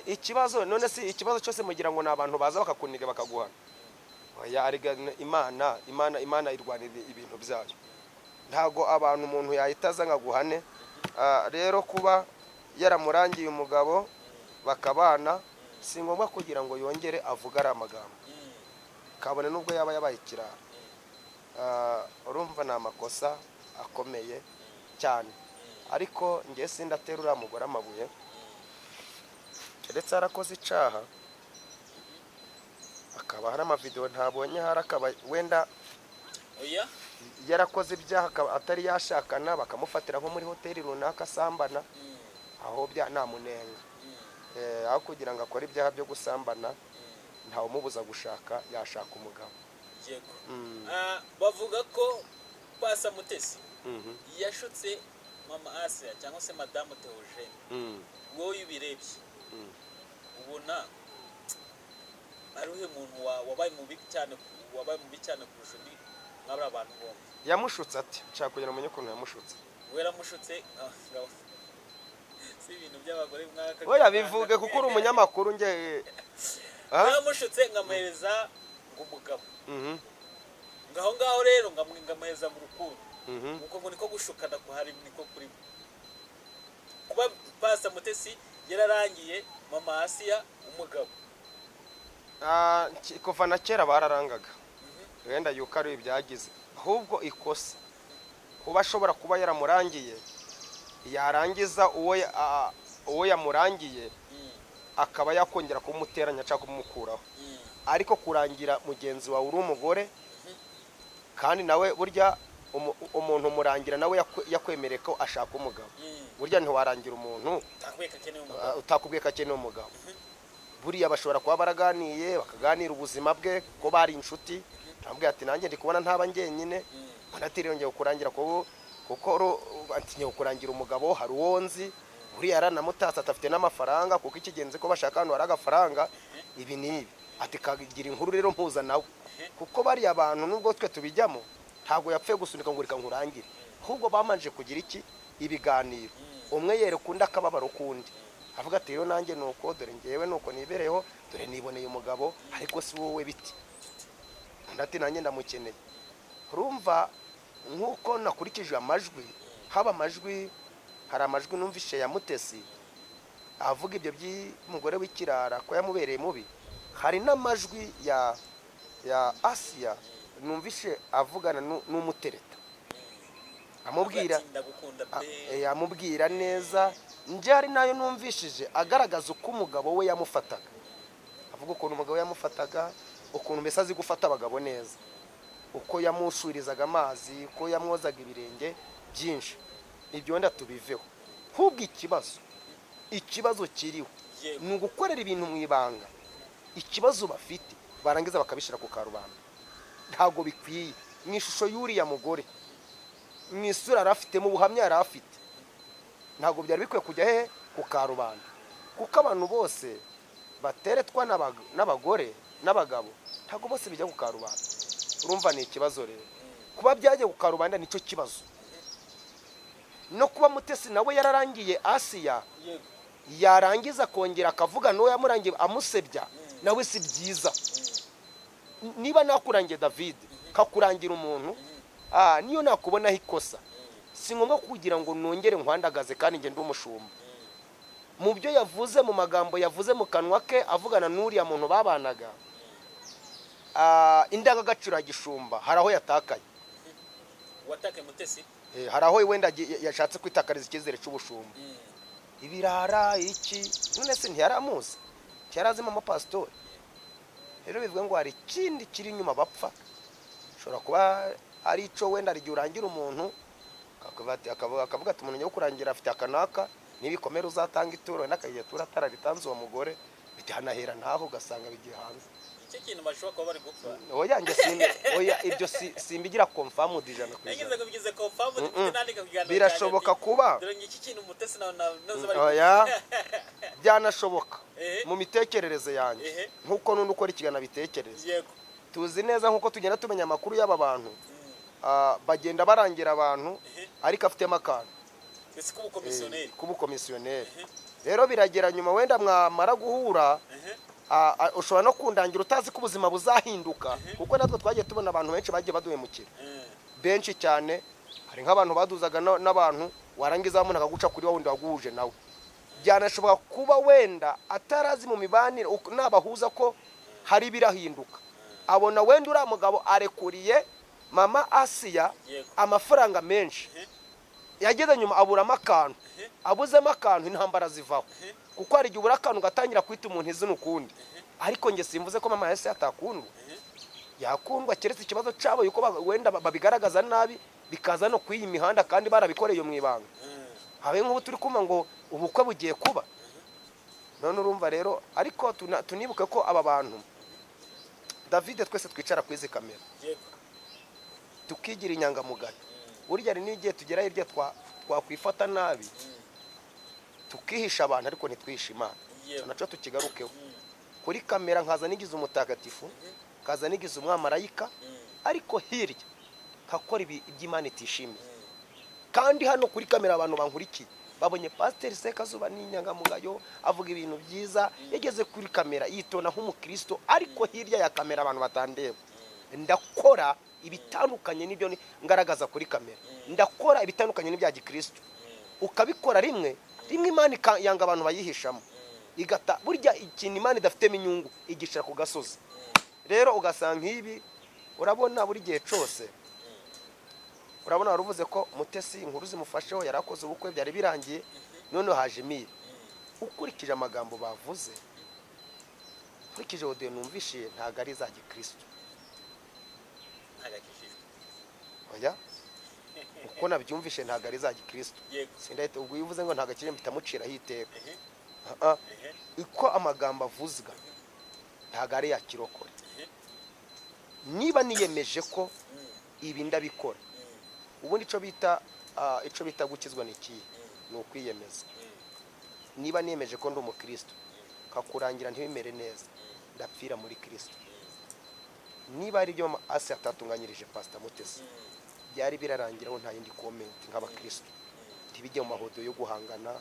ikibazo none si ikibazo cyose mugira ngo ni abantu baza bakakuniga bakaguhana? Oya, arega Imana irwanira ibintu byayo. Ntago abantu umuntu yahita aza ngo aguhane. Rero kuba yaramurangiye umugabo bakabana, si ngombwa kugira ngo yongere avuge ari amagambo, kabone nubwo yaba yabaye ikirara. Urumva ni amakosa akomeye cyane, ariko njye sindatera uriya mugore amabuye, keretse yarakoze icaha, akaba hari amavidewo ntabonye, hari akaba wenda Oya. yarakoze ibyaha, akaba atari yashakana, bakamufatira nko muri hoteli runaka asambana, aho bya namunenga. Aho kugira ngo akore ibyaha byo gusambana, ntawumubuza gushaka, yashaka umugabo. Yego. Bavuga ko Pasa Mutesi yashutse mama Asiya cyangwa se Madamu Theogene. Wowe iyo ubirebye, ubona ari uhe muntu wabaye mubi cyane kurusha undi mwabari abantu bombi? Yamushutse ati nshaka kugira ngo umenye ukuntu yamushutse. We yaramushutse si ibintu by'abagore mwaka. Oya, bivuge kuko uri umunyamakuru nge. Ah? Yaramushutse nkamuhereza ngo umugabo, ngaho ngaho rero ngamuhereza mu rukundo. Uko ngo niko gushukana kuhari, niko kuri kuba Pasa Mutesi yararangiye mama Asiya umugabo. Kuva na kera bararangaga, wenda yuko ari ibyagize. Ahubwo ikosa kuba ashobora kuba yaramurangiye, yarangiza uwo yamurangiye akaba yakongera kumuteranya cyangwa kumukuraho. Ariko kurangira mugenzi wawe uri umugore, kandi nawe burya umuntu umurangira nawe yakwemereye ko ashaka umugabo. Burya ntiwarangira umuntu Utakubwiye ko akeneye umugabo. Utakubwiye ko akeneye umugabo. Buriya bashobora kuba baraganiye, bakaganira ubuzima bwe, ko bari inshuti, amubwira ati nanjye ndi kubona ntaba njyenyine. Mbona ati rero ngiye kurangira kuko ati ngiye kurangira umugabo, hari uwo nzi. Buriya yaranamutatse ati afite n'amafaranga, kuko ikigenzi ko bashaka ahantu hari agafaranga, ibi n'ibi, ati kagira inkuru rero mpuza nawe. Kuko bariya bantu nubwo twe tubijyamo, ntabwo yapfuye gusunika ngo reka nkurangire, ahubwo bamanje kugira iki? Ibiganiro. Umwe yereka undi akababaro k'undi, avuga ati rero nanjye nuko, dore ngewe nuko nibereyeho, dore niboneye umugabo, ariko si wowe biti. Undi ati nanjye ndamukeneye. Urumva nk'uko nakurikije amajwi, haba amajwi, hari amajwi numvishe ya Mutesi avuga ibyo by'umugore w'ikirara ko yamubereye mubi, hari n'amajwi ya Asiya numvishe avugana n'umutereta amubwira Ati, ndagukunda pe. Amubwira neza. Njye hari nayo numvishije agaragaza uko umugabo we yamufataga, avuga ukuntu umugabo we yamufataga, ukuntu mbese azi gufata abagabo neza, uko yamushurizaga amazi, uko yamwozaga ibirenge, byinshi. Ibyo wenda tubiveho, ahubwo ikibazo kiriho ni ugukorera ibintu mu ibanga. Ikibazo bafite, barangiza bakabishyira ku karubanda, ntabwo bikwiye. Mu ishusho y'uriya mugore, mu isura yari afite, mu buhamya yari afite, ntabwo byari bikwiye kujya hehe? Ku karubanda, kuko abantu bose bateretwa n'abagore n'abagabo ntabwo bose bijya ku karubanda. Urumva ni ikibazo rero kuba byajya ku karubanda, nicyo kibazo. No kuba Mutesi nawe yararangiye Asiya, yarangiza akongera akavuga n'uwo yamurangiye amusebya, nawe si byiza. Niba nakurangiye David, kakurangira umuntu, niyo nakubonaho ikosa, si ngombwa kugira ngo nongere nkwandagaze kandi ngende umushumba. Mu byo yavuze, mu magambo yavuze mu kanwa ke avugana n'uriya muntu babanaga, indangagaciro ya gishumba hari aho yatakaye. Watakaye Mutesi. Hari aho wenda yashatse kwitakariza icyizere cy'ubushumba. Ibirara iki? None se ntiyari amuzi? Ntiyari azi mama pasitori? Rero bivuga ngo hari ikindi kiri inyuma bapfa. Ushobora kuba ari icyo wenda hari igihe urangira umuntu, akavuga ati: "Umuntu njya kurangira afite akanaka, nibikomere uzatanga ituro." Wenda akagira ituro atararitanze uwo mugore, bitanahera ntaho, ugasanga bigiye hanze. Icyo kintu bashobora kuba bari gupfa. Oya, njye simbi, oya, ibyo simbigira confirmed ijana ku Nagize ijana. ngo bigize confirm, dufite nandika kuganira. Birashoboka kuba Dore ngiki kintu Mutesi na nazo bari. Oya, byanashoboka mu mitekerereze yanjye, nk'uko n'undi ukora ikiganiro abitekereza. Tuzi neza, nk'uko tugenda tumenya amakuru y'aba bantu, bagenda barangira abantu, ariko afitemo akantu. Twese k'ubukomisiyoneri. K'ubukomisiyoneri. Rero biragera nyuma, wenda mwamara guhura, ushobora no kundangira utazi ko ubuzima buzahinduka, kuko natwe twagiye tubona abantu benshi bagiye baduhemukira, benshi cyane. Hari nk'abantu baduzaga n'abantu, warangiza umuntu akaguca kuri wa wundi waguhuje nawe. Byanashoboka kuba wenda atarazi mu mibanire nabahuza ko hari ibirahinduka, abona wenda uriya mugabo arekuriye mama Asiya amafaranga menshi, yageze nyuma aburamo akantu, abuzemo akantu, intambara zivaho, kuko hari igihe ubura akantu ugatangira kwita umuntu izina ukundi. Ariko njye simvuze ko mama Asiya atakundwa, yakundwa, keretse ikibazo cyabo yuko wenda babigaragaza nabi, bikaza no ku iyi mihanda kandi barabikoreye mu ibanga. Habe nk'ubu turi kumva ngo ubukwe bugiye kuba none. Urumva rero, ariko tunibuke ko aba bantu, David, twese twicara kuri izi kamera, tukigira inyangamugayo. Burya hari n'igihe tugera hirya twakwifata nabi, tukihisha abantu ariko ntitwihishe Imana. Icyo nacyo tukigarukeho. Kuri kamera nkaza nigize umutagatifu, nkaza nigize umwamarayika, ariko hirya nkakora iby'Imana itishimiye. Kandi hano kuri kamera abantu bankurikiye babonye Pasiteri Sekazuba ni inyangamugayo, avuga ibintu byiza, yageze kuri kamera yitona nk'umukristo, ariko hirya ya kamera abantu batandeba ndakora ibitandukanye n'ibyo ngaragaza kuri kamera, ndakora ibitandukanye n'ibya gikristo. Ukabikora rimwe rimwe, Imana yanga abantu bayihishamo, igata. Burya ikintu Imana idafitemo inyungu igishira ku gasozi. Rero ugasanga nk'ibi, urabona buri gihe cyose, urabona wari uvuze ko Mutesi inkuru zimufasheho, yari akoze ubukwe, byari birangiye, noneho haje Emile. Ukurikije amagambo bavuze, ukurikije audio numvishiye, ntabwo ari iza gikristo. Ntagakijijwe. Oya, uko nabyumvishe ntabwo ari iza gikristo. Sindahita ubwo iyo uvuze ngo ntabwo akiri, mpita muciraho iteka. Ah, ah. Uko amagambo avuzwa ntabwo ari ya kirokore. Niba niyemeje ko ibi ndabikora, ubundi icyo bita gukizwa ni ikihe? Ni ukwiyemeza. Niba niyemeje ko ndi umukristo, kakurangira ntibimere neza, ndapfira muri Kristo. Niba ari ibyo Asi atatunganyirije Pasita Mutesi, byari birarangiraho, nta yindi comment. Nk'abakristo ntibijye mu mahodo yo guhangana,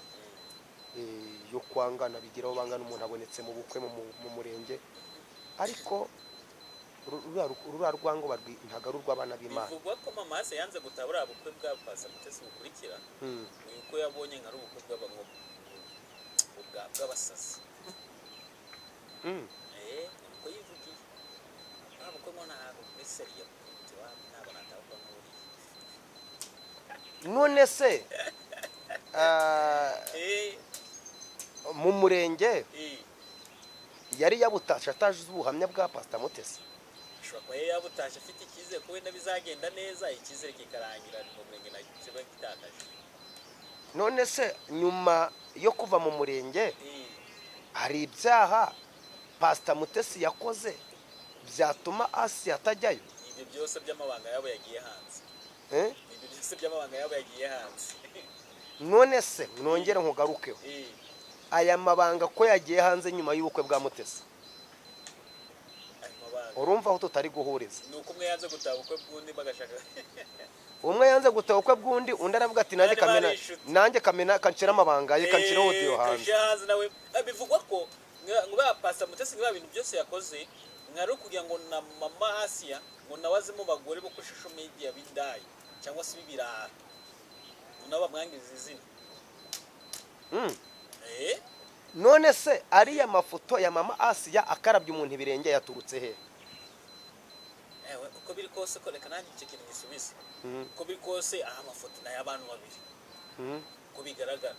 yo kwangana, bigeraho bangana umuntu abonetse mu bukwe mu murenge. Ariko ruriya rwango ntabwo ari urw'abana b'Imana. Bivugwa ko mama Ase yanze gutaha buriya bukwe bwa Pasa Mutesi bukurikira, ni uko yabonye nka ari ubukwe bw'abasazi. Uko yivugiye, nta bukwe ngo ntabwo muri sérieux, ntabwo natabukwa nk'uriya. None se mu murenge yari yabutashe atazi ubuhamya bwa Pasita Mutesi? Ashobora kuba yari yabutashye afite icyizere ko wenda bizagenda neza, icyizere kikarangira mu murenge na kiba gitakaje. None se nyuma yo kuva mu murenge hari ibyaha Pasita Mutesi yakoze byatuma Asi atajyayo? Ibyo byose by'amabanga yabo yagiye hanze. Eh? Ibyo byose by'amabanga yabo yagiye hanze. None se nongere nkugarukeho, aya mabanga ko yagiye hanze nyuma y'ubukwe bwa Mutesi? Ayo mabanga. Urumva aho tutari guhuriza? Ni uko umwe yanze gutaha ubukwe bw'undi, bagashaka. Umwe yanze gutaha ubukwe bw'undi, undi aravuga ati nanjye Bari kamena, bari inshuti. nanjye kamena kanshyira amabanga ye, kanshyira audio hanze. Kashyira hanze nawe. Bivugwa ko ngo ba Pastor Mutesi, ngo ibintu byose yakoze mwari kugira ngo na Mama Asiya ngo nawe aze mu bagore bo kuri social media b'indaya cyangwa se b'ibirara, ngo nabo bamwangiriza izina. None se ariya mafoto ya Mama Asiya akarabye umuntu ibirenge yaturutse he? Ewe, uko biri kose, ko reka nanjye icyo kintu gisubize. Uko biri kose, aha amafoto ni ay'abantu babiri. Uko bigaragara,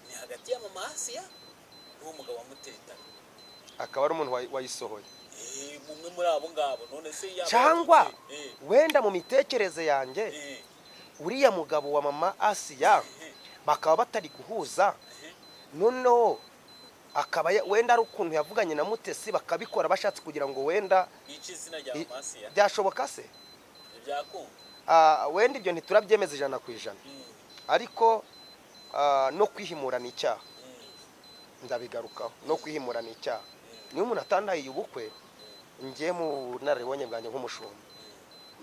ni hagati ya Mama Asiya n'uwo mugabo wamuteretaga. Akaba ari umuntu wayisohoye. Umwe muri abo ngabo. None se yaba Cyangwa wenda mu mitekerereze yanjye, uriya mugabo wa Mama Asiya bakaba batari guhuza, noneho akaba wenda ari ukuntu yavuganye na Mutesi bakabikora bashatse kugira ngo wenda bice izina rya Mama Asiya. Byashoboka se? Byakunda. Wenda ibyo ntiturabyemeza 100%, ariko no kwihimura ni icyaha. Ndabigarukaho, no kwihimura ni icyaha. Niyo umuntu atandahiye ubukwe, njye mu bunararibonye bwanjye nk'umushumba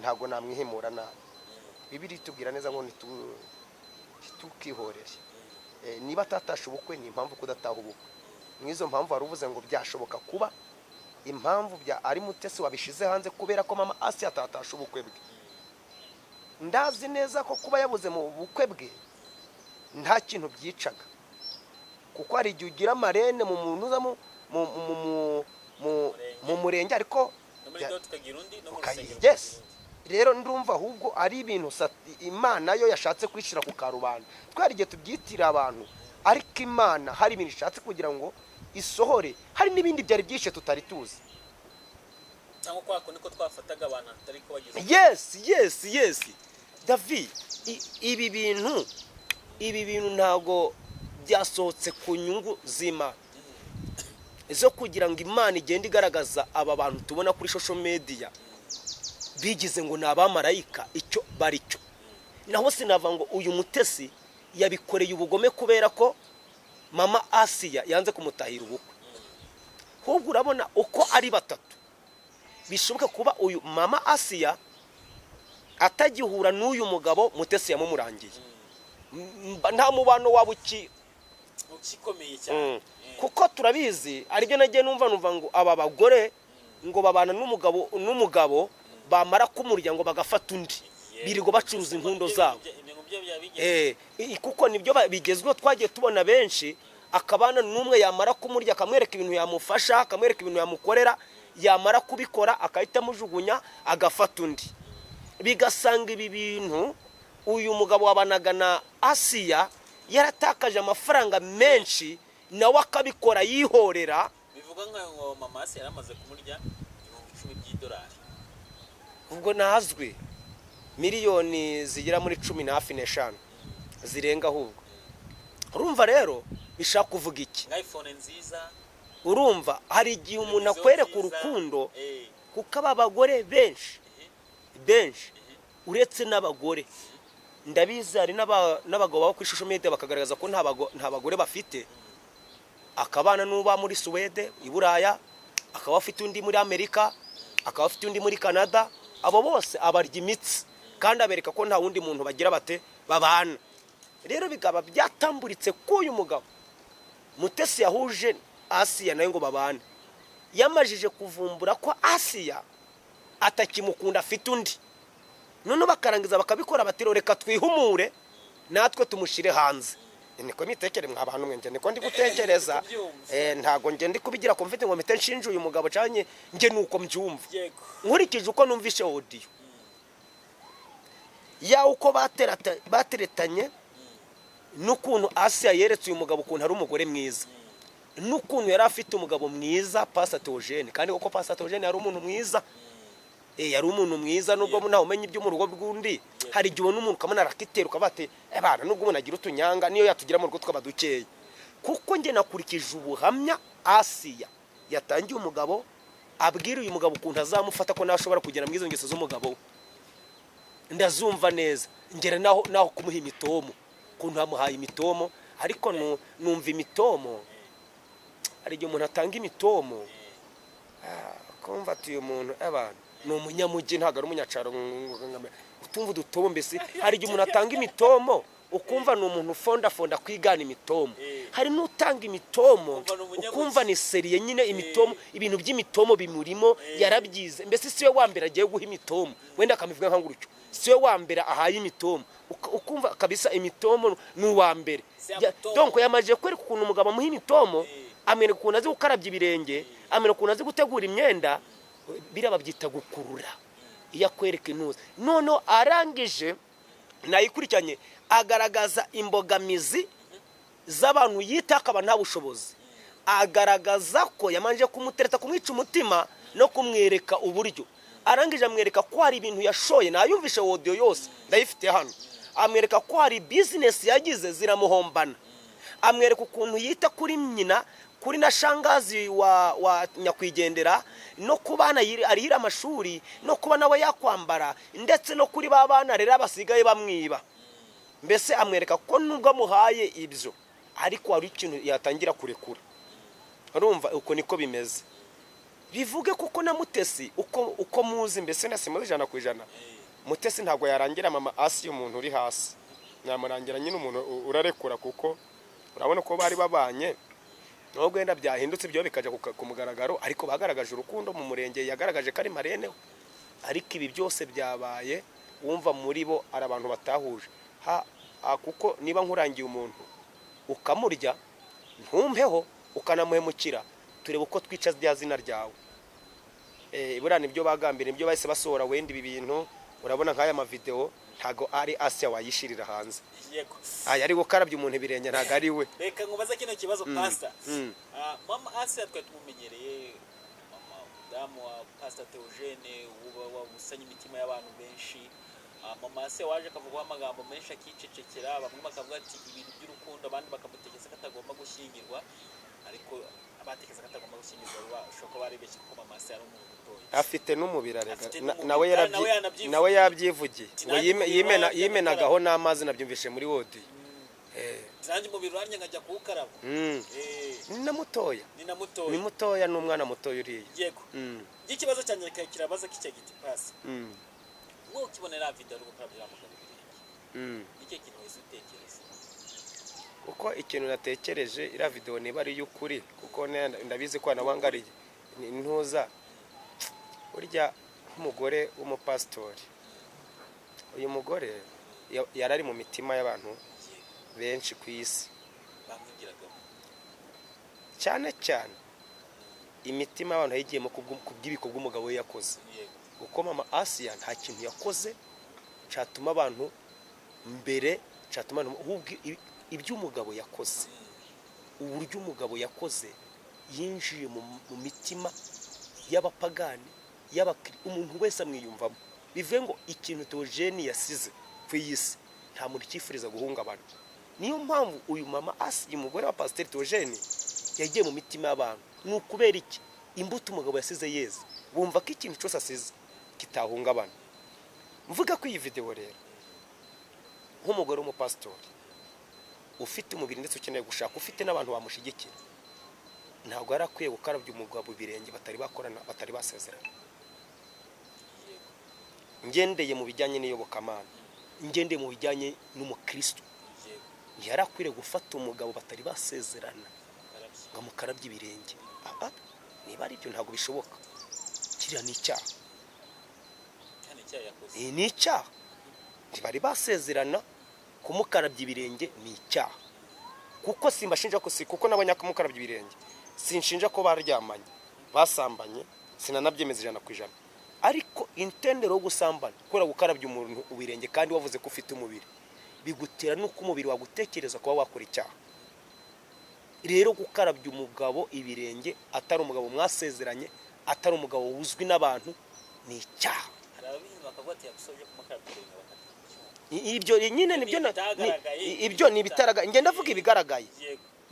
ntabwo namwihimura nabi. Bibiliya itubwira neza ngo ntitukihorere. Niba atatashe ubukwe, ni impamvu kudataha ubukwe. Mw'izo mpamvu wari uvuze ngo byashoboka kuba impamvu bya ari Mutesi wabishize hanze kubera ko Mama Asi atatashe ubukwe bwe. Ndazi neza ko kuba yabuze mu bukwe bwe nta kintu byicaga, kuko hari igihe ugira marraine mu muntu uza mu murenge, ariko No muri dot ukagira undi, no mu rusengero ukagira undi. Rero ndumva ahubwo ari ibintu Imana yo yashatse kwishyira ku karubanda. Twari igihe tubyitira abantu, ariko Imana hari ibintu ishatse kugira ngo isohore, hari n'ibindi byari byishe tutari tuzi. Cyangwa kwa kundi ko twafataga abantu atari ko bagize. Yes, David, ibi bintu ntabwo byasohotse ku nyungu z'Imana zo kugira ngo Imana igende igaragaza aba bantu tubona kuri social media bigize ngo ni abamarayika icyo bari cyo. Naho sinava ngo uyu Mutesi yabikoreye ubugome kubera ko Mama Asiya yanze kumutahira ubukwe. Ahubwo urabona uko ari batatu, bishoboka kuba uyu Mama Asiya atagihura n'uyu mugabo Mutesi yamumurangiye. Nta mubano waba uki Ukikomeye cyane. Kuko turabizi, aribyo nagiye numva ngo aba bagore ngo babana n'umugabo, bamara kumurya ngo bagafata undi, birirwa bacuruza inkundo zabo. Ibyo ngo byo byaba bigeze. Kuko nibyo bigezweho. Twagiye tubona benshi, akabana n'umwe, yamara kumurya akamwereka ibintu yamufasha, akamwereka ibintu yamukorera, yamara kubikora akahita amujugunya agafata undi. Bigasanga ibi bintu uyu mugabo wabanaga na Asiya yaratakaje amafaranga menshi, nawe akabikora yihorera. Bivuga nka ngo Mama Asiya yari amaze kumurya 10,000 by'idolari. Ubwo ntazwi, miliyoni zigera muri cumi na hafi n'eshanu zirenga. Ahubwo urumva rero bishaka kuvuga iki? Nka iPhone nziza. Urumva hari igihe umuntu Televiziyo akwereka nziza, urukundo, kuko aba bagore benshi benshi, uretse n'abagore, ndabizi hari n'abagabo baba kuri social media bakagaragaza ko nta bagore bafite, akabana n'uba muri Suwede, i Buraya, akaba afite undi muri Amerika, akaba afite undi muri Canada. Abo bose abarya imitsi kandi abereka ko nta wundi muntu bagira bate babana. Rero bikaba byatamburitse ko uyu mugabo Mutesi yahuje Asiya nawe ngo babane, yamajije kuvumbura ko Asiya atakimukunda, afite undi. Noneho bakarangiza bakabikora bati: "Reka twihumure natwe tumushyire hanze." Niko mitekere mwa bantu mwe, njye niko ndi gutekereza. Kubyumva. Ntago njye ndi kubigira ko mfite ngo mpite nshinje uyu mugabo cyane, njye nuko mbyumva, Yego. nkurikije uko numvishe audio ya uko bateretanye, n'ukuntu Asiya yeretse uyu mugabo ukuntu ari umugore mwiza, n'ukuntu yari afite umugabo mwiza Pastor Theogene. Kandi koko Pastor Theogene yari umuntu mwiza. Yari umuntu mwiza, nubwo ntawe umenya ibyo mu rugo rw'undi. Hari igihe ubona umuntu ukabona arakitera, ukavuga ati: "Eh bana, nubwo umuntu agira utunyanga, niyo yatugira mu rugo twaba dukeya." Kuko njye nakurikije ubuhamya Asiya yatangiye umugabo. Abwira uyu mugabo ukuntu azamufata, ko nawe ashobora kugera mu izo ngeso z'umugabo we. Ndazumva neza, ngera naho kumuha imitomo, ukuntu hamuhaye imitomo. Ariko numva imitomo, hari igihe umuntu atanga imitomo, kumva ati uyu muntu, abantu ni umunyamujyi, ntabwo ari umunyacaro. Utumva udutomo mbese. Hari igihe umuntu atanga imitomo, ukumva ni umuntu ufondafonda kwigana imitomo. Hari n'utanga imitomo, Ukumva ni umunyamugi. ukumva ni sérieux nyine, imitomo, ibintu by'imitomo bimurimo, yarabyize mbese. Si we wa mbere agiye guha imitomo, wenda akamuvuga nka gutyo, si we wa mbere ahaye imitomo. Ukumva kabisa imitomo ni uwa mbere. Si amatomo. Donc yamajije kwereka ukuntu umugabo amuha imitomo, amwereka ukuntu azi gukarabya ibirenge, amwereka ukuntu azi gutegura imyenda. Biriya babyita gukurura. Iyo akwereka intuza, noneho arangije nayikurikiranye, agaragaza imbogamizi z'abantu yita, akaba nta bushobozi. Agaragaza ko yamanje kumutereta, kumwica umutima no kumwereka uburyo. Arangije amwereka ko hari ibintu yashoye. Nayumvishe audio yose, ndayifite hano. Amwereka ko hari business yagize ziramuhombana. Amwereka ukuntu yita kuri nyina, kuri na shangazi wa nyakwigendera, no ku bana arihira amashuri, no kuba nawe yakwambara, ndetse no kuri ba bana rero basigaye bamwiba. Mbese amwereka ko nubwo amuhaye ibyo, ariko hari ikintu yatangira kurekura. Urumva uko niko bimeze. Bivuge kuko na Mutesi, uko muzi mbese, nasimuze 100%, Mutesi ntabwo yarangira mama Asi umuntu uri hasi. Namurangira nyine umuntu urarekura, kuko urabona ko bari babanye, nubwo wenda byahindutse ibyo bikajya ku mugaragaro, ariko bagaragaje urukundo mu murenge, yagaragaje ko ari marraine we. Ariko ibi byose byabaye, wumva muri bo ari abantu batahuje kuko niba nkurangiye umuntu ukamurya ntumpeho, ukanamuhemukira, turebe uko twica rya zina ryawe. Buriya nibyo bagambiriye, nibyo bahise basohora wenda ibi bintu. Urabona nk'aya mavideo, ntago ari Asiya wayishirira hanze. Aya ari gukarabya umuntu ibirenge, ntago ari we. Reka nkubaze kino kibazo, pastor. Mama Asiya twari tumumenyereye, mama mudamu wa Pastor Theogene uba wabusanye imitima y'abantu benshi. Mama Asiya waje akavugaho amagambo menshi, akicecekera. Bamwe bakavuga ati ibintu by'urukundo, abandi bakamutekereza ko atagomba gushyingirwa. Ariko abatekereza ko atagomba gushyingirwa bashobora kuba baribeshye, kuko mama Asiya ari umuntu mutoya. Afite n'umubiri arega. Afite n'umubiri, nawe kandi nawe yanabyivugiye. Nawe yabyivugiye Ati, ngo nanjye umubiri wanjye yimenagaho n'amazi, nabyumvishe muri audio. Nanjye umubiri wanjye nkajya kuwukaraba. Ni na mutoya. Ni na mutoya. Ni mutoya, ni umwana mutoya uriya. Ikibazo cyanjye kirabaza kijya giti, pasi. Wowe ukibonera video ari gukarabya mugabo ibirenge, nicyo kintu wahise utekereza? Kuko ikintu natekereje, iriya video niba ari iy'ukuri, kuko ndabizi ko wanabangariye ntuza burya nk'umugore w'umupasitori, uyu mugore yari ari mu mitima y'abantu benshi ku isi. Bamwigiragamo. Cyane cyane imitima y'abantu yayigiyemo ku bw'ibikorwa umugabo we yakoze. Kuko mama Asiya nta kintu yakoze cyatuma abantu mbere, cyatuma abantu, ahubwo ibyo umugabo yakoze, uburyo umugabo yakoze, yinjiye mu mitima y'abapagani, umuntu wese amwiyumvamo. Bivuye ngo ikintu Theogene yasize ku iyi si, nta muntu ucyifuriza guhungabana. Niyo mpamvu uyu mama Asiya, umugore wa Pasiteri Theogene, yagiye mu mitima y'abantu. Ni ukubera iki? Imbuto umugabo yasize yeze, bumva ko ikintu cyose asize kitahungabana. Mvuga ko iyi videwo rero, nk'umugore w'umupasitori ufite umubiri ndetse ukeneye gushaka, ufite n'abantu bamushyigikira, ntabwo yari akwiye gukarabya umugabo ibirenge batari bakorana, batari basezerana. Ngendeye mu bijyanye n'iyobokamana, ngendeye mu bijyanye n'umukristo, ntiyari akwiriye gufata umugabo batari basezerana ngo amukarabye ibirenge. Aha, niba ari ibyo, ntabwo bishoboka, kiriya ni icyaha. Cyane icyaha yakoze. Iyi ni icyaha, ntibari basezerana, kumukarabya ibirenge ni icyaha. Kuko simbashinja ko si kuko nabonye kumukarabya ibirenge, sinshinja ko baryamanye, basambanye, sinanabyemeza 100%. Ariko intendero yo gusambana, kubera gukarabya umuntu ibirenge kandi wavuze ko ufite umubiri, bigutera n'uko umubiri wagutekereza kuba wakora icyaha. Rero gukarabya umugabo ibirenge, atari umugabo mwasezeranye, atari umugabo wuzwi n'abantu, ni icyaha. Hari ababihinga bakavuga ati yagusoje kumukarabya ibirenge bakata icyuma. Ibyo nyine nibyo Ibitagaragaye. Ibyo ni ibitaragaye, ngenda avuga ibigaragaye.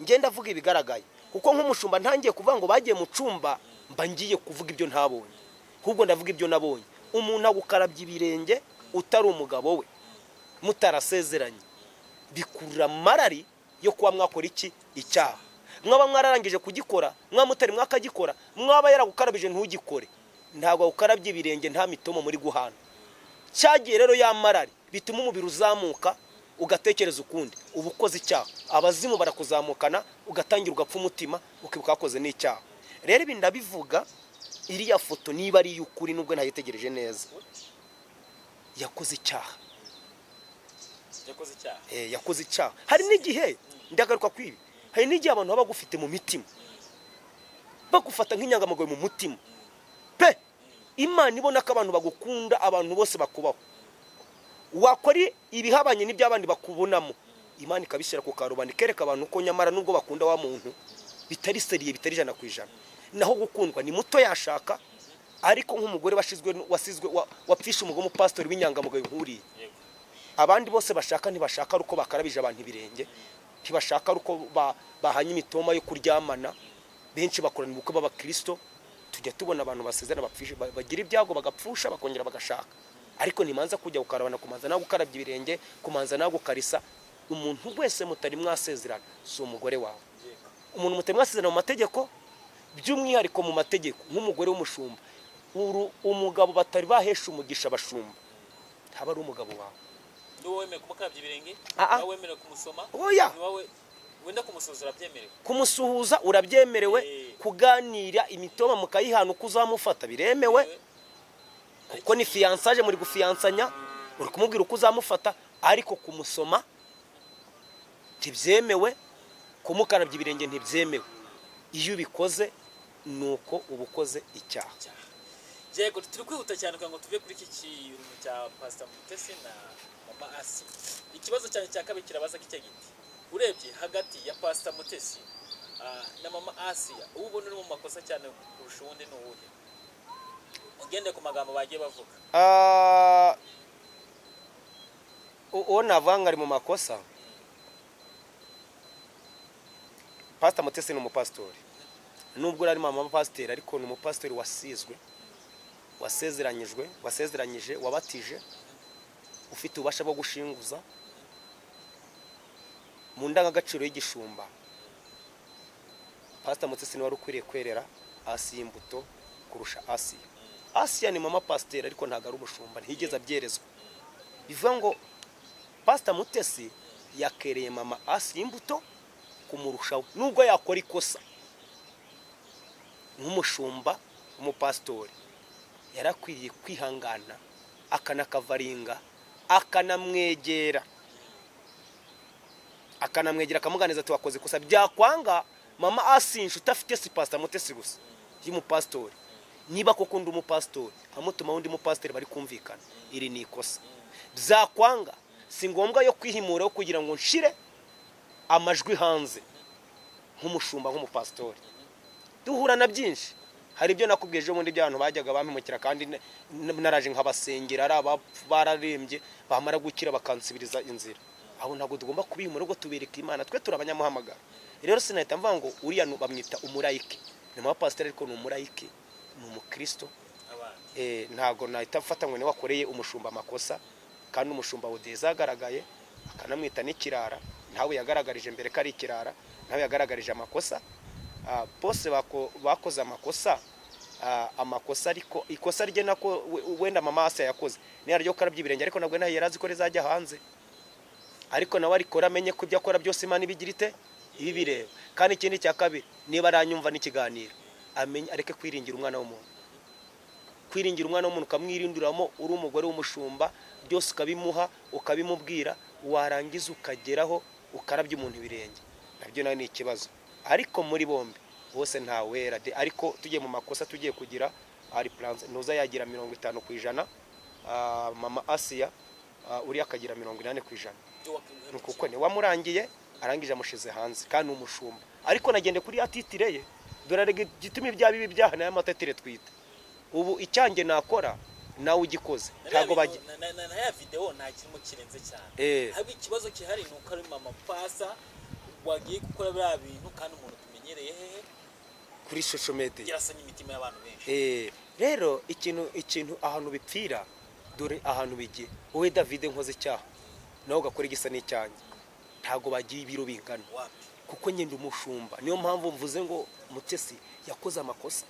Ngenda avuga ibigaragaye, kuko nk'umushumba ntangiye kuvuga ngo bagiye mu cyumba. Mba ngiye kuvuga ibyo ntabonye, ahubwo ndavuga ibyo nabonye. Umuntu agukarabya ibirenge utari umugabo we, mutarasezeranye, bikurura amarari yo kuba mwakora iki? Icyaha. Mwaba mwararangije kugikora, mwaba mutari mwakagikora, mwaba yaragukarabije ntugikore. Ntabwo agukarabye ibirenge nta mitomo muri guhana. Cyagiye rero ya marari bituma umubiri uzamuka, ugatekereza ukundi, uba ukoze icyaha. Abazimu barakuzamukana, ugatangira ugapfa umutima, ukibuka wakoze n'icyaha. Rero ibi ndabivuga, iriya foto niba ari iy'ukuri, nubwo ntayitegereje neza, yakoze icyaha. Yakoze icyaha. Yakoze icyaha. Hari n'igihe, ndagaruka ku ibi, hari n'igihe abantu baba bagufite mu mitima, bagufata nk'inyangamugayo mu mutima pe. Imana ibona ko abantu bagukunda, abantu bose bakubaho. Wakora ibihabanye n'iby'abandi bakubonamo, Imana ikabishyira ku karubanda, ikereka abantu ko nyamara nubwo bakunda wa muntu bitari sérieux, bitari 100%. Naho gukundwa ni muto yashaka, ariko nk'umugore washizwe, wasizwe, wapfisha umugore, umupasitori w'inyangamugayo nkuriye, abandi bose bashaka ntibashaka ari uko bakarabije abantu ibirenge, ntibashaka ari uko bahanye imitoma yo kuryamana. Benshi bakorana ubukwe b'abakirisito. Tujya tubona abantu basezerana bapfisha, bagira ibyago bagapfusha, bakongera bagashaka. Ariko ntimanza kujya gukarabana, kumanza nawe gukarabya ibirenge, kumanza nawe gukarisa. Umuntu wese mutari mwasezerana si umugore wawe. Umuntu mutari mwasezerana mu mategeko, by'umwihariko mu mategeko, nk'umugore w'umushumba, umugabo batari bahesha umugisha abashumba, ntaba ari umugabo wawe. Ni wowe wemerewe kumukarabya ibirenge? Ah, ah. Ni wowe wemerewe kumusoma? Oya. Ni wowe wenda kumusuhuza urabyemerewe? Kumusuhuza urabyemerewe. Kuganira imitoma mukayihana uko uzamufata biremewe, kuko ni fiançailles, muri gufiyansanya, uri kumubwira uko uzamufata. Ariko kumusoma ntibyemewe, kumukarabya ibirenge ntibyemewe. Iyo ubikoze ni uko uba ukoze icyaha. Yego, turi kwihuta cyane kugira ngo tuve kuri iki kintu cya Pastor Mutesi na Mama Asi. Ikibazo cyane cya kabiri kirabaza kijya giti: urebye hagati ya Pastor Mutesi na Mama Asiya, uba ubona uri mu makosa cyane kurusha uwundi ni uwuhe, ugendeye ku magambo bagiye bavuga? Ah, uwo navuga ngo ari mu makosa, Pastor Mutesi ni umupasitori, nubwo ari mama pasiteri, ariko ni umupasitori wasizwe, wasezeranyijwe, wasezeranyije, wabatije, ufite ububasha bwo gushinguza mu ndangagaciro y'igishumba. Pastor Mutesi niwe wari ukwiriye kwerera Asiya imbuto kurusha Asiya. Asiya ni mama pasiteri, ariko ntabwo ari umushumba, ntiyigeze abyerezwa. Bivuga ngo Pastor Mutesi yakereye mama Asiya imbuto kumurushaho, nubwo yakora ikosa nk'umushumba w'umupasitori, yarakwiriye kwihangana, akanakavaringa, akanamwegera, akamuganiriza ati: "Wakoze ikosa." Byakwanga mama Asiya inshuti afite si Pastor Mutesi gusa y'umupasitori. Niba koko undi umupasitori nkamutuma undi mupasitori bari kumvikana, iri ni ikosa. Byakwanga si ngombwa yo kwihimura yo kugira ngo nshire amajwi hanze nk'umushumba, nk'umupasitori. Duhura na byinshi. Hari ibyo nakubwiye ejo bundi by'abantu bajyaga bampemukira, kandi naraje nkabasengera, ari bararembye, bamara gukira bakansibiriza inzira. Aho ntabwo tugomba kubihimura, ubwo tubereka Imana, twe turi abanyamuhamagaro. Rero sinahita mvuga ngo uriya bamwita umurayike. Ni umupasiteri, ariko ni umurayike, ni umukristo. Abandi. Ntabwo nahita mfata ngo niwe wakoreye umushumba amakosa, kandi umushumba Odeza agaragaye akanamwita n'ikirara. Ntawe yagaragarije mbere ko ari ikirara, ntawe yagaragarije amakosa. Bose bakoze amakosa, amakosa, ariko ikosa rye nako wenda mama Asiya yakoze ni ryo karabya ibirenge, ariko nabwo nawe yari azi ko rizajya hanze. Ariko nawe arikora amenye ko ibyo akora byose Imana ibigira ite? Ibibireba. Kandi ikindi cya kabiri, niba aranyumva n'ikiganiro, amenye areke kwiringira umwana w'umuntu. Kwiringira umwana w'umuntu, ukamwirinduramo uri umugore w'umushumba, byose ukabimuha, ukabimubwira, warangiza ukageraho ukarabya umuntu ibirenge, nabyo nawe ni ikibazo. Ariko muri bombi bose nta wera de. Ariko tugiye mu makosa, tugiye kugira ari plans, ntuza yagira 50%, mama Asiya, uriya akagira 80%. Ni kuko ni wamurangiye, arangije amushize hanze, kandi ni umushumba. Ariko nagende kuri ya titre ye, dore arega igituma ibyaha bibi byaha nayo amatitre twita. Ubu icyanjye nakora nawe ugikoze ntabwo bajya na ya video nta kirimo kirenze cyane. Ahubwo ikibazo gihari ni uko ari mama pasa wagiye gukora biriya bintu, kandi umuntu tumenyereye hehe? Kuri social media. Yarasanye imitima y'abantu benshi. Rero ikintu ahantu bipfira, dore ahantu bigiye. Wowe David, nkoze icyaha nawe ugakora igisa n'icyanjye, ntabwo bagiye ibiro bingana. Wapi. Kuko ngenda umushumba, niyo mpamvu mvuze ngo Mutesi yakoze amakosa,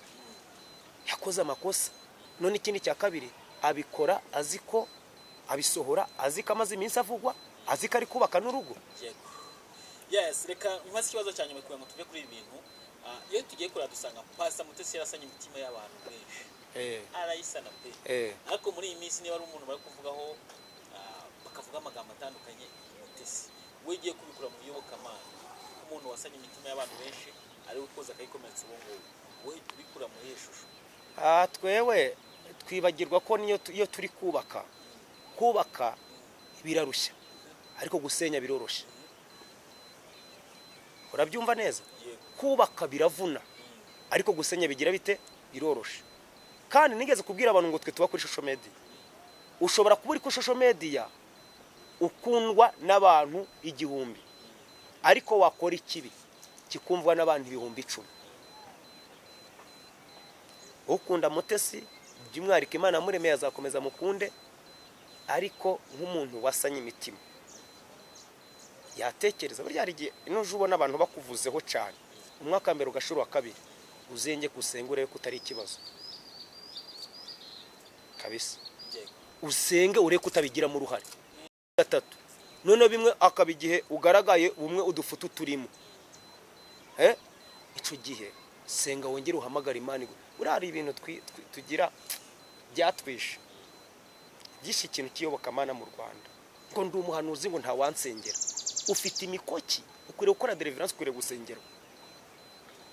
yakoze amakosa. None ikindi cya kabiri, abikora azi ko abisohora, azi ko amaze iminsi avugwa, azi ko ari kubaka n'urugo. Yego, yes. Reka nkubaze ikibazo cya nyuma kugira ngo tuve kuri ibi bintu. Iyo tugiye kureba dusanga Pastor Mutesi yarasanye imitima y'abantu benshi, arayisana pe. Ariko muri iyi minsi niba ari umuntu bari kuvugaho, bakavuga amagambo atandukanye, Mutesi we ugiye kubikura mu iyobokamana, umuntu wasanye imitima y'abantu benshi ari we koza akayikomeretsa ubu ngubu, wowe uhita ubikura muri iyi shusho? Twewe twibagirwa ko niyo iyo turi kubaka, kubaka birarushya ariko gusenya biroroshye. Urabyumva neza? Yego. Kubaka biravuna ariko gusenya bigira bite? Biroroshe. Kandi nigeze kubwira abantu ngo twe tuba kuri social media, ushobora kuba uri kuri social media ukundwa n'abantu 1000, ariko wakora ikibi kikumvwa n'abantu 10,000. Ukunda Mutesi by'umwihariko, Imana yamuremeye azakomeza mukunde, ariko nk'umuntu wasanye imitima yatekereza. Burya hari igihe nuje ubona abantu bakuvuzeho cyane, umwaka wa mbere ugashira uwa kabiri, uzenge usenge urebe ko utari ikibazo kabisa. Usenge urebe ko utabigiramo uruhare. Gatatu noneho bimwe akaba igihe ugaragaye bumwe udufutu turimo. Icyo gihe senga wongere uhamagare Imana. Buriya hari ibintu tugira byatwishe byishe ikintu cy'iyobokamana mu Rwanda, ngo ndi umuhanuzi, ngo ntawansengera. Ufite imikoki, ukwiriye gukora deliverance, ukwiriye gusengerwa.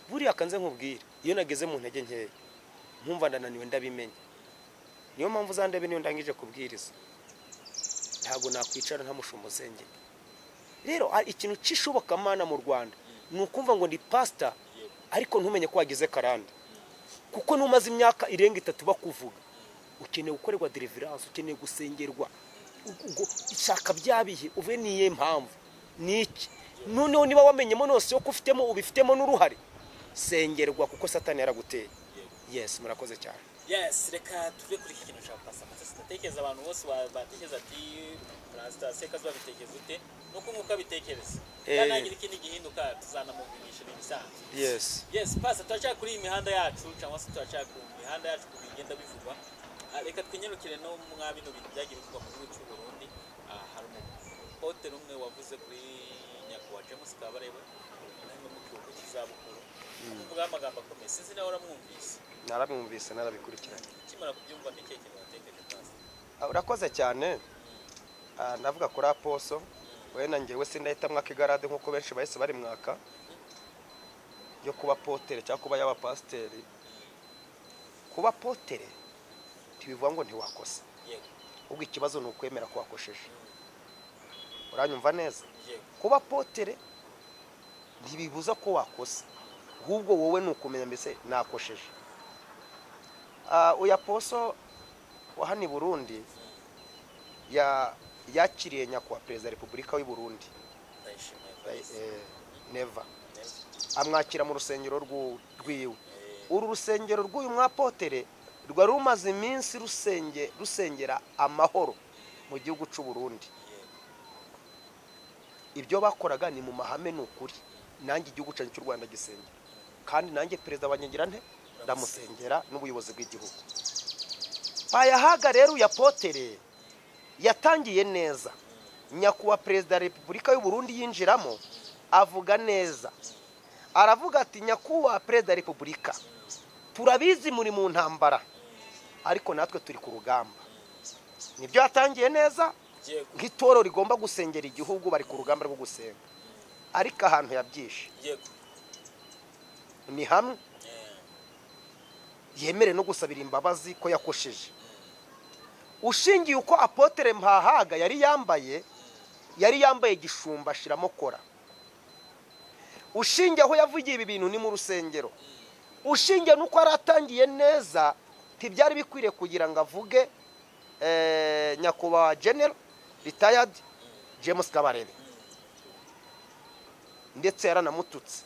Buriya kanze nkubwire, iyo nageze mu ntege nkeya nkumva ndananiwe, ndabimenya. Niyo mpamvu uzandebe niyo ndangije kubwiriza, ntabwo nakwicara ntamushumba usengeye. Rero ikintu cy'ishobokamana mu Rwanda ni ukumva ngo ndi pasita, ariko ntumenye ko wagize karande, kuko numaze imyaka irenga 3 bakuvuga, ukeneye gukorerwa deliverance, ukeneye gusengerwa. Ubwo shaka bya bihe uve niye mpamvu niki. Noneho niba wamenyemo nose ko ufitemo, ubifitemo n'uruhare, sengerwa kuko Satani yaraguteye. Yes, murakoze cyane. Yes, reka tuve kuri iki kintu cya Pastor Mutesi. Ndatekereza abantu bose batekereza ati Pastor Sekazuba abitekereza ute, nuko nk'uko abitekereza, kandi nagira ikindi gihinduka tuzanamuvugisha, ni ibisanzwe. Yes, Pastor, turacyari kuri iyi mihanda yacu, cyangwa se turacyari ku mihanda yacu ku bigenda bivugwa. Reka twinyarukire no mwa bino bintu byagiye bivugwa mu gihugu cy'u Burundi. Hari umupotere umwe wavuze kuri nyakubahwa James Kabarebe ari mu kiruhuko cy'izabukuru, amuvugaho amagambo akomeye. Sinzi nawe uramwumvise? Naramwumvise, narabikurikiranye. Ukimara kubyumva ni ikihe kintu watekereje, Pastor? Urakoze cyane. Ndavuga kuri apostle wenda, njyewe sindahita mwaka igarade nk'uko benshi bahise bari mwaka yo kuba potere cyangwa kuba yaba pasiteri. Kuba potere ntibivuga ngo ntiwakosa. Ahubwo ikibazo ni ukwemera ko wakosheje. Uranyumva neza? Yego. Kuba potere ntibibuza ko wakosa, ahubwo wowe ni ukumenya mbese nakosheje. Uyu apostle wa hano i Burundi yakiriye nyakubahwa Perezida wa Repubulika w'i Burundi. Ndayishimiye Evariste. Neva amwakira mu rusengero rwiwe. Uru rusengero rw'uyu mwapotere rwari rumaze iminsi rusengera amahoro mu gihugu cy'u Burundi. Ibyo bakoraga ni mu mahame, ni ukuri. Nanjye igihugu cyanjye cy'u Rwanda gisengera, kandi nanjye perezida wanjye ngira nte? Ndamusengera n'ubuyobozi bw'igihugu. Bayahaga rero uyu apotere yatangiye neza, nyakubahwa Perezida wa Repubulika y'u Burundi yinjiramo avuga neza, aravuga ati: "Nyakubahwa Perezida wa Repubulika, turabizi muri mu ntambara, ariko natwe turi ku rugamba." Nibyo, yatangiye neza. Nk'itoro rigomba gusengera igihugu, bari ku rugamba rwo gusenga, ariko ahantu yabyishe ni hamwe yemere no gusabira imbabazi ko yakosheje, ushingiye uko apotere Mpahaga yari yambaye, yari yambaye gishumba ashiramo kora, ushingiye aho yavugiye ibi bintu ni mu rusengero, ushingiye n'uko yari atangiye neza, ntibyari bikwiriye kugira ngo avuge nyakubahwa General retired James Kabarebe, ndetse yaranamututse.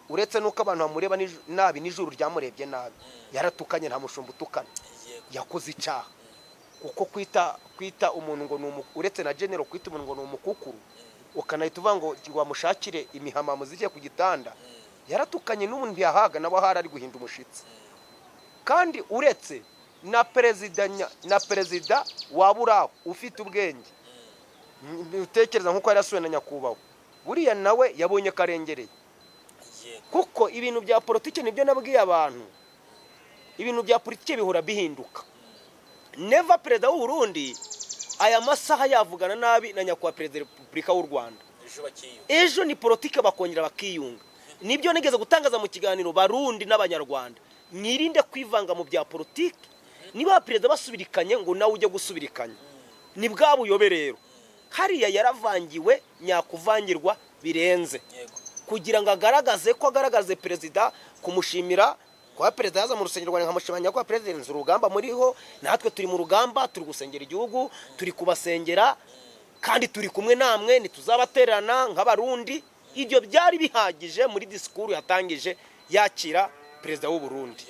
Uretse n'uko abantu bamureba nabi, n'ijuru ryamurebye nabi. Yaratukanye, nta mushumba utukana. Yakoze icyaha, kuko kwita umuntu ngo ni uretse na general, kwita umuntu ngo ni umukukuru, ukanahita uvuga ngo wamushakire imihamamo zijye ku gitanda. Yaratukanye, n'ubu ntiyahaga, nawe ahari ari guhinda umushitsi. Kandi uretse na perezida na perezida waba uri aho ufite ubwenge, utekereza nk'uko yari yasuwe na nyakubahwa, buriya nawe yabonye ko arengereye. Kuko ibintu bya politiki, nibyo nabwiye abantu, ibintu bya politiki bihora bihinduka. Neva, perezida w'u Burundi, aya masaha yavugana nabi na nyakubahwa perezida wa Repubulika w'u Rwanda, Ejo bakiyunga. Ejo ni politiki, bakongera bakiyunga. Nibyo nigeze gutangaza mu kiganiro: Barundi n'Abanyarwanda, mwirinde kwivanga mu bya politiki. Niba perezida basubirikanye, ngo nawe ujye gusubirikanya, ni bwa buyobe. Rero hariya yaravangiwe, nyakuvangirwa birenze, kugira ngo agaragaze ko agaragaze perezida, kumushimira kuba perezida yaza mu rusengero rwanjye, nkamushimira: "Nyakubahwa perezida, nzi urugamba muriho, natwe turi mu rugamba, turi gusengera igihugu, turi kubasengera kandi turi kumwe namwe, ntituzabatererana nk'Abarundi." Ibyo byari bihagije muri disikuru yatangije yakira perezida w'u Burundi.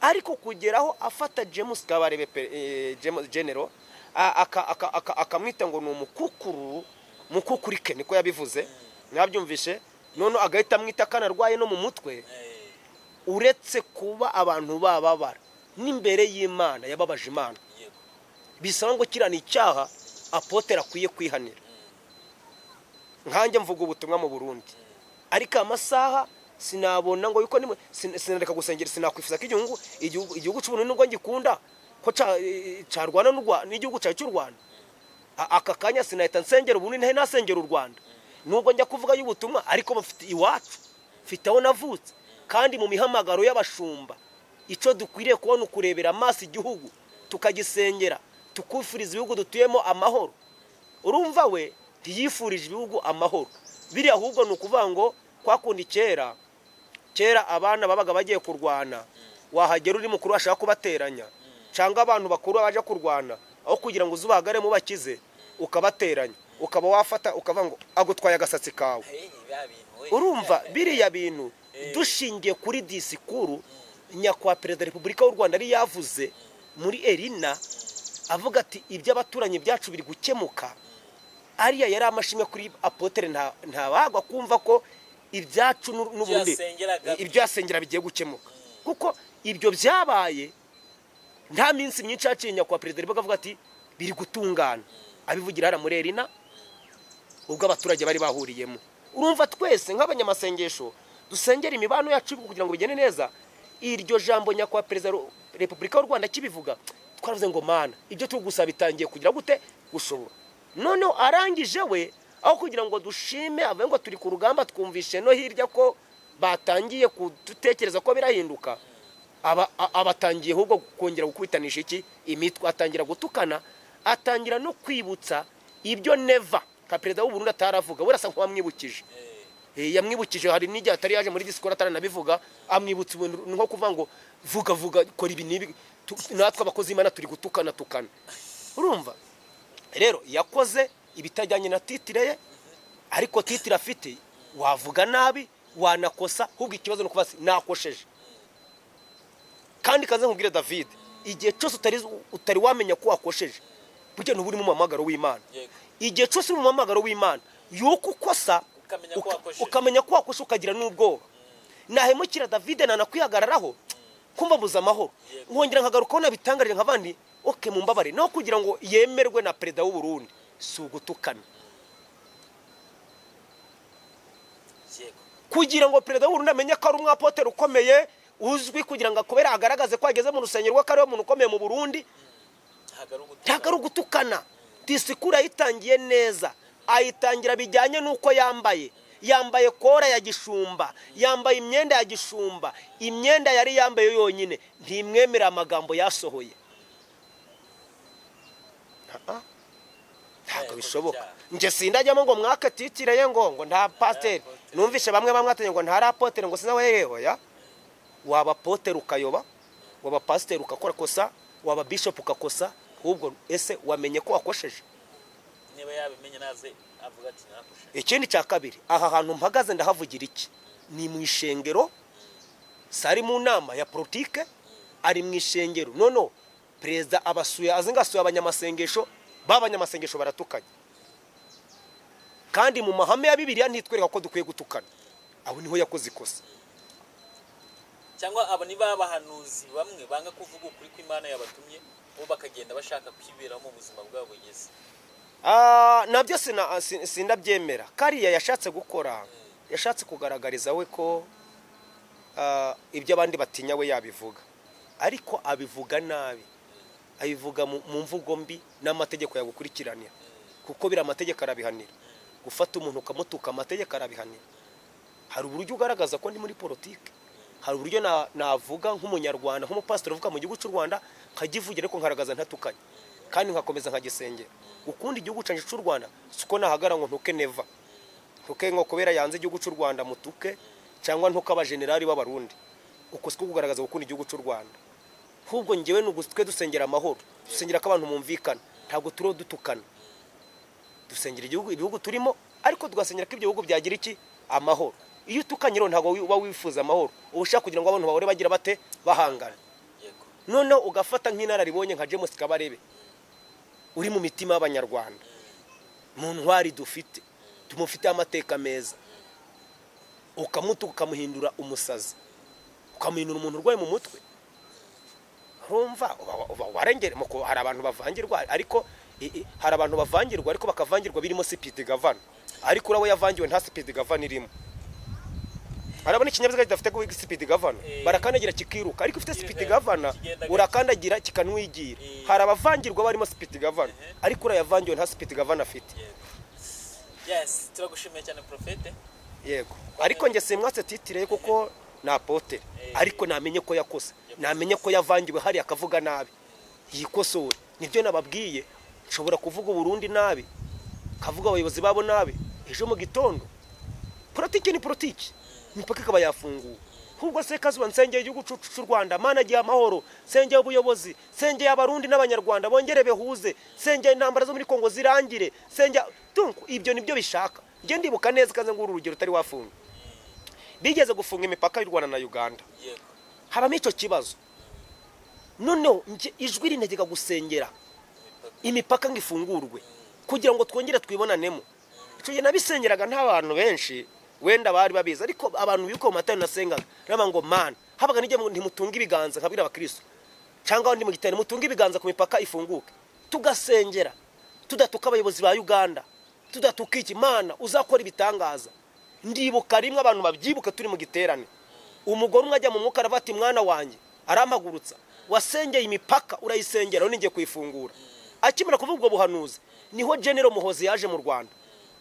Ariko kugeraho afata James Kabarebe, James General, akamwita ngo ni umukukuru, mukukurike, niko yabivuze, mwabyumvishe. None agahita amwita kanarwaye no mu mutwe. Uretse kuba abantu bababara, n'imbere y'Imana yababaje Imana. Bisaba ngo kiriya ni icyaha apôtre akwiye kwihanira. Nkanjye mvuga ubutumwa mu Burundi, ariko amasaha sinabona ngo yuko sinareka gusengera, sinakwifuza ko igihugu cy'u Burundi, nubwo ngikunda, ko carwana n'igihugu cyawe cy'u Rwanda. Aka kanya sinahita nsengera ubundi ntahe nasengera u Rwanda, nubwo njya kuvuga y'ubutumwa, ariko bafite iwacu, mfite aho navutse. Kandi mu mihamagaro y'abashumba, icyo dukwiriye kubona ukurebera amaso igihugu, tukagisengera, tukufuriza ibihugu dutuyemo amahoro. Urumva, we ntiyifurije ibihugu amahoro biriya, ahubwo ni ukuvuga ngo kwa kundi kera kera abana babaga bagiye kurwana, wahagera uri mukuru washaka kubateranya, cyangwa abantu bakuru baje kurwana, aho kugira ngo uze ubahagare mubakize, ukabateranya, ukaba wafata ukavuga ngo agutwaye agasatsi kawe. Hey, bya bintu we. Urumva biriya bintu, dushingiye kuri disikuru nyakubahwa perezida wa Repubulika y'u Rwanda yari yavuze muri Erina, avuga ati iby'abaturanyi byacu biri gukemuka, ariya yari amashimwe kuri apôtre Ntabagwa, kumva ko ibyacu n'ubundi yasengeraga. Ibyo yasengera bigiye gukemuka, kuko ibyo byabaye nta minsi myinshi yaciye, nyakubahwa perezida wa Repubulika avuga ati biri gutungana, abivugira hariya muri Erina ubwo abaturage bari bahuriyemo. Urumva, twese nk'abanyamasengesho dusengera imibano yacu kugira ngo bigende neza. Iryo jambo nyakubahwa perezida wa Repubulika y'u Rwanda akibivuga, twaravuze ngo: "Mana, ibyo turi gusaba bitangiye kugira gute? Gushobora." Noneho arangije we, aho kugira ngo dushime, avuge ngo turi ku rugamba, twumvishe no hirya ko batangiye kudutekereza ko birahinduka, abatangiye ahubwo kongera gukubitanisha iki imitwe, atangira gutukana, atangira no kwibutsa ibyo Neva nka perezida w'u Burundi ataravuga. We arasa nk'uwamwibukije. Yamwibukije, hari n'igihe atari yaje muri disikuru ataranabivuga, amwibutsa ibintu, ni nko kuvuga ngo vuga vuga, kora ibi n'ibi, natwe abakozi b'Imana turi gutukana tukana. Urumva rero yakoze ibitajyanye na titre ye, ariko titre afite, wavuga nabi, wanakosa, ahubwo ikibazo ni ukuvuga ati nakosheje. Kandi kaze nkubwire David, igihe cyose utari wamenya ko wakosheje, burya ntuba uri mu muhamagaro w'Imana. Igihe cyose uri mu muhamagaro w'Imana, yuko ukosa, Ukamenya ko wakosheje. Ukamenya ko wakoshe, ukagira n'ubwoba, nahemukira David, nanakwihagararaho, kumva mbuze amahoro, nkongera nkagarukaho, nabitangarije nk'abandi, okay, mumbabare. No kugira ngo yemerwe na perezida w'u Burundi si ugutukana. Kugira ngo perezida w'u Burundi amenye ko ari umwapôtre ukomeye uzwi, kugira ngo akobere agaragaze ko ageze mu rusengero rwe, ko ariwe muntu ukomeye mu Burundi. Ntabwo ari ugutukana. Ntabwo ari ugutukana. Disikuru yayitangiye neza, ayitangira bijyanye n'uko yambaye, yambaye kora ya gishumba, yambaye imyenda ya gishumba. Imyenda yari yambaye yonyine ntimwemera amagambo yasohoye. Ah, ntabwo bishoboka. Njye sindajyamo ngo mwake titre ye, ngo nta pasiteri. Numvishe bamwe bamwatanye ngo ntari apôtre, ngo sinawe yewe. Waba apôtre ukayoba, waba pasiteri ugakora kosa, waba bishop ugakosa. Ahubwo ese wamenye ko wakosheje? Niba yabimenye, naze avuga ati nakosheje. Ikindi cya kabiri, aha hantu mpagaze ndahavugira iki? Ni mu ishengero, si ari mu nama ya politike, ari mu ishengero. Noneho perezida abasuye, azi ngo asuye abanyamasengesho, b'abanyamasengesho baratukanye, kandi mu mahame ya Bibiliya ntitwereka ko dukwiye gutukana. Aho niho yakoze ikosa. Cyangwa abo ni ba bahanuzi bamwe banga kuvuga ukuri ko Imana yabatumye, bo bakagenda bashaka kwiberaho mu buzima bwabo bugeze. Nabyo sindabyemera. Kariya yashatse gukora, yashatse kugaragariza we ko ibyo abandi batinya we yabivuga, ariko abivuga nabi, abivuga mu mvugo mbi, n'amategeko yagukurikiranira, kuko biriya amategeko arabihanira. Gufata umuntu ukamutuka, amategeko arabihanira. Hari uburyo ugaragaza ko ndi muri politiki, hari uburyo navuga nk'Umunyarwanda, nk'umupasitori uvuka mu gihugu cy'u Rwanda, nkagivugira ariko nkaragaza ntatukanye, kandi nkakomeza nkagisengera. Gukunda igihugu cyanjye cy'u Rwanda siko nahagara ngo ntuke Neva, ntuke ngo kubera yanze igihugu cy'u Rwanda mutuke, cyangwa ntuke abajenerali b'Abarundi. Uko siko kugaragaza gukunda igihugu cy'u Rwanda. Ahubwo ngewe ni twe dusengera amahoro, dusengera ko abantu bumvikana, ntabwo turiho dutukana. Dusengera igihugu, ibihugu turimo, ariko tugasengera ko ibyo bihugu byagira iki? Amahoro. Iyo utukanye rero ntabwo uba wifuza amahoro, uba ushaka kugira ngo abantu bahore bagira bate? Bahangana. Noneho ugafata nk'inararibonye nka James Kabarebe uri mu mitima y'Abanyarwanda, mu ntwari dufite, tumufiteho amateka meza, ukamutuka, ukamuhindura umusazi, ukamuhindura umuntu urwaye mu mutwe. Urumva uba warengere. Hari abantu bavangirwa, ariko hari abantu bavangirwa ariko bakavangirwa birimo speed governor, ariko uriya we yavangiwe nta speed governor irimo. Arabona ikinyabiziga kidafite speed governor, barakandagira kikiruka, ariko ufite speed governor Kigenda gake. urakandagira kikanwigira. Hari abavangirwa barimo speed governor, ariko uriya yavangiwe nta speed governor afite. Yego, yes, turagushimiye cyane, Prophète. Yego, ariko njye simwatse titre ye kuko ni apôtre, ariko namenye ko yakoze, namenye ko yavangiwe hariya akavuga nabi, yikosore. Nibyo nababwiye, nshobora kuvuga Uburundi nabi, kavuga abayobozi babo nabi, ejo mu gitondo politiki ni politiki, imipaka ikaba yafunguwe. Ahubwo se kazuba, nsengeye igihugu cy'u Rwanda, Mana agiye amahoro, nsengeye ubuyobozi, nsengeye Abarundi n'Abanyarwanda bongere behuze, nsengeye intambara zo muri Kongo zirangire, nsengeye. Donc ibyo nibyo bishaka. Njye ndibuka neza, kaze nguru urugero utari wafunga, bigeze gufunga imipaka y'u Rwanda na Uganda, habamo icyo kibazo. Noneho njye ijwi rintegeka gusengera imipaka ngo ifungurwe kugira ngo twongere twibonanemo. Icyo gihe nabisengeraga nta bantu benshi wenda bari babizi, ariko abantu bibuka mu matara nasengaga naba ngo Mana, habaga n'igihe ntimutunge ibiganza, nkabwira abakristo cyangwa ndi mu giterane, mutunge ibiganza ku mipaka ifunguke, tugasengera tudatuka abayobozi ba Uganda, tudatuka iki, Mana uzakora ibitangaza. Ndibuka rimwe, abantu babyibuka, turi mu giterane, umugore umwe ajya mu mwuka aravuga ati: "Mwana wanjye," arampagurutsa, "wasengeye imipaka urayisengera, none ngiye kuyifungura." Akimara kuvuga ubwo buhanuzi niho General Muhozi yaje mu Rwanda,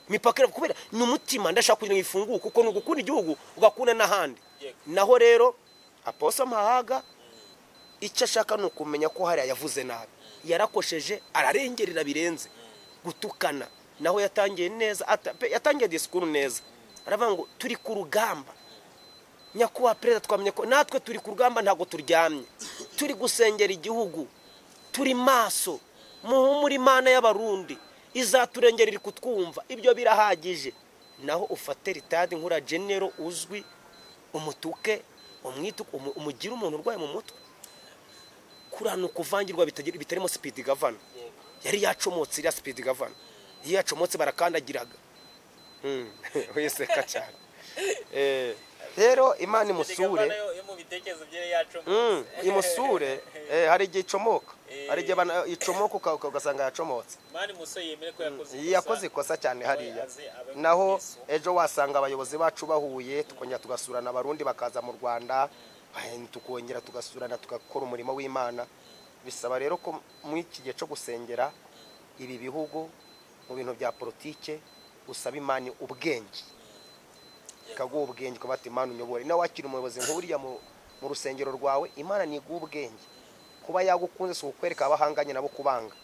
imipaka kubera ni umutima, ndashaka kugira ngo ifunguke, kuko ni ugukunda igihugu ugakunda n'ahandi. Naho rero Apostle Mahaga icyo ashaka ni ukumenya ko hariya yavuze nabi, yarakosheje, ararengerera birenze gutukana. Naho yatangiye neza, yatangiye disikuru neza, aravuga ngo turi ku rugamba, nyakubahwa perezida, twamenye ko natwe turi ku rugamba, ntabwo turyamye, turi gusengera igihugu, turi maso, muhumure, Imana y'Abarundi izaturengera, iri kutwumva, ibyo birahagije. Naho ufate retired nkura general uzwi, umutuke, umwite, umugire umuntu urwaye mu mutwe, kuriya ni ukuvangirwa bitarimo speed governor. Yari yacomotse iriya speed governor, iyo yacomotse barakandagiraga. Wiseka cyane. Rero Imana imusure. Yo mu bitekerezo bye yacomotse. Imusure. Hari igihe icomoka, hari igihe icomoka ugasanga yacomotse. Imana imusore yemere ko yakoze ikosa. Yakoze ikosa cyane hariya. Aze abe Naho Yesu. ejo wasanga abayobozi bacu bahuye, tukongera tugasurana, Abarundi bakaza mu Rwanda, tukongera tugasurana, tugakora umurimo w'Imana. Bisaba rero ko muri iki gihe cyo gusengera ibi bihugu mu bintu bya politike, usaba Imana ubwenge, ikaguha ubwenge, ukavuga ati: "Imana unyobore." Nawe wakira umuyobozi nk'uriya mu rusengero rwawe, Imana ntiguha ubwenge. Kuba yagukunze si ukukwereka abahanganye nabo kubanga.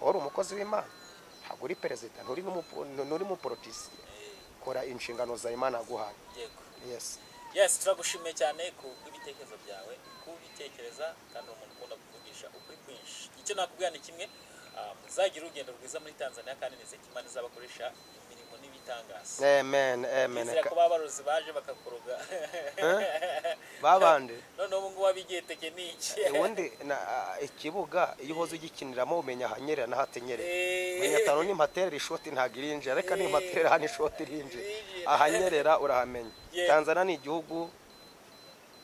Wari umukozi w'Imana, ntabwo uri perezida, nturi umupolitisiye. Kora inshingano za Imana yaguhaye. Yes. Yes, turagushimiye cyane ku bw'ibitekerezo byawe, kubitekereza, kandi uri umuntu ukunda kuvugisha ukuri kwinshi. Icyo nakubwira ni kimwe: muzagire urugendo rwiza muri Tanzania, kandi nizeye ko Imana izabakoresha imirimo. ibitangaza. Amen, amen. Nizera ko babarozi baje bakakuroga. Babande. Noneho ubu ngubu wabigiye tekiniki. Ubundi ikibuga iyo uhoze ugikiniramo umenya ahanyerera n'ahatenyerera. Menya atanu nimpaterera ishoti ntabwo irinjira, reka nimpaterera hano ishoti irinjira. Irinjira. Ahanyerera urahamenya. Tanzania ni igihugu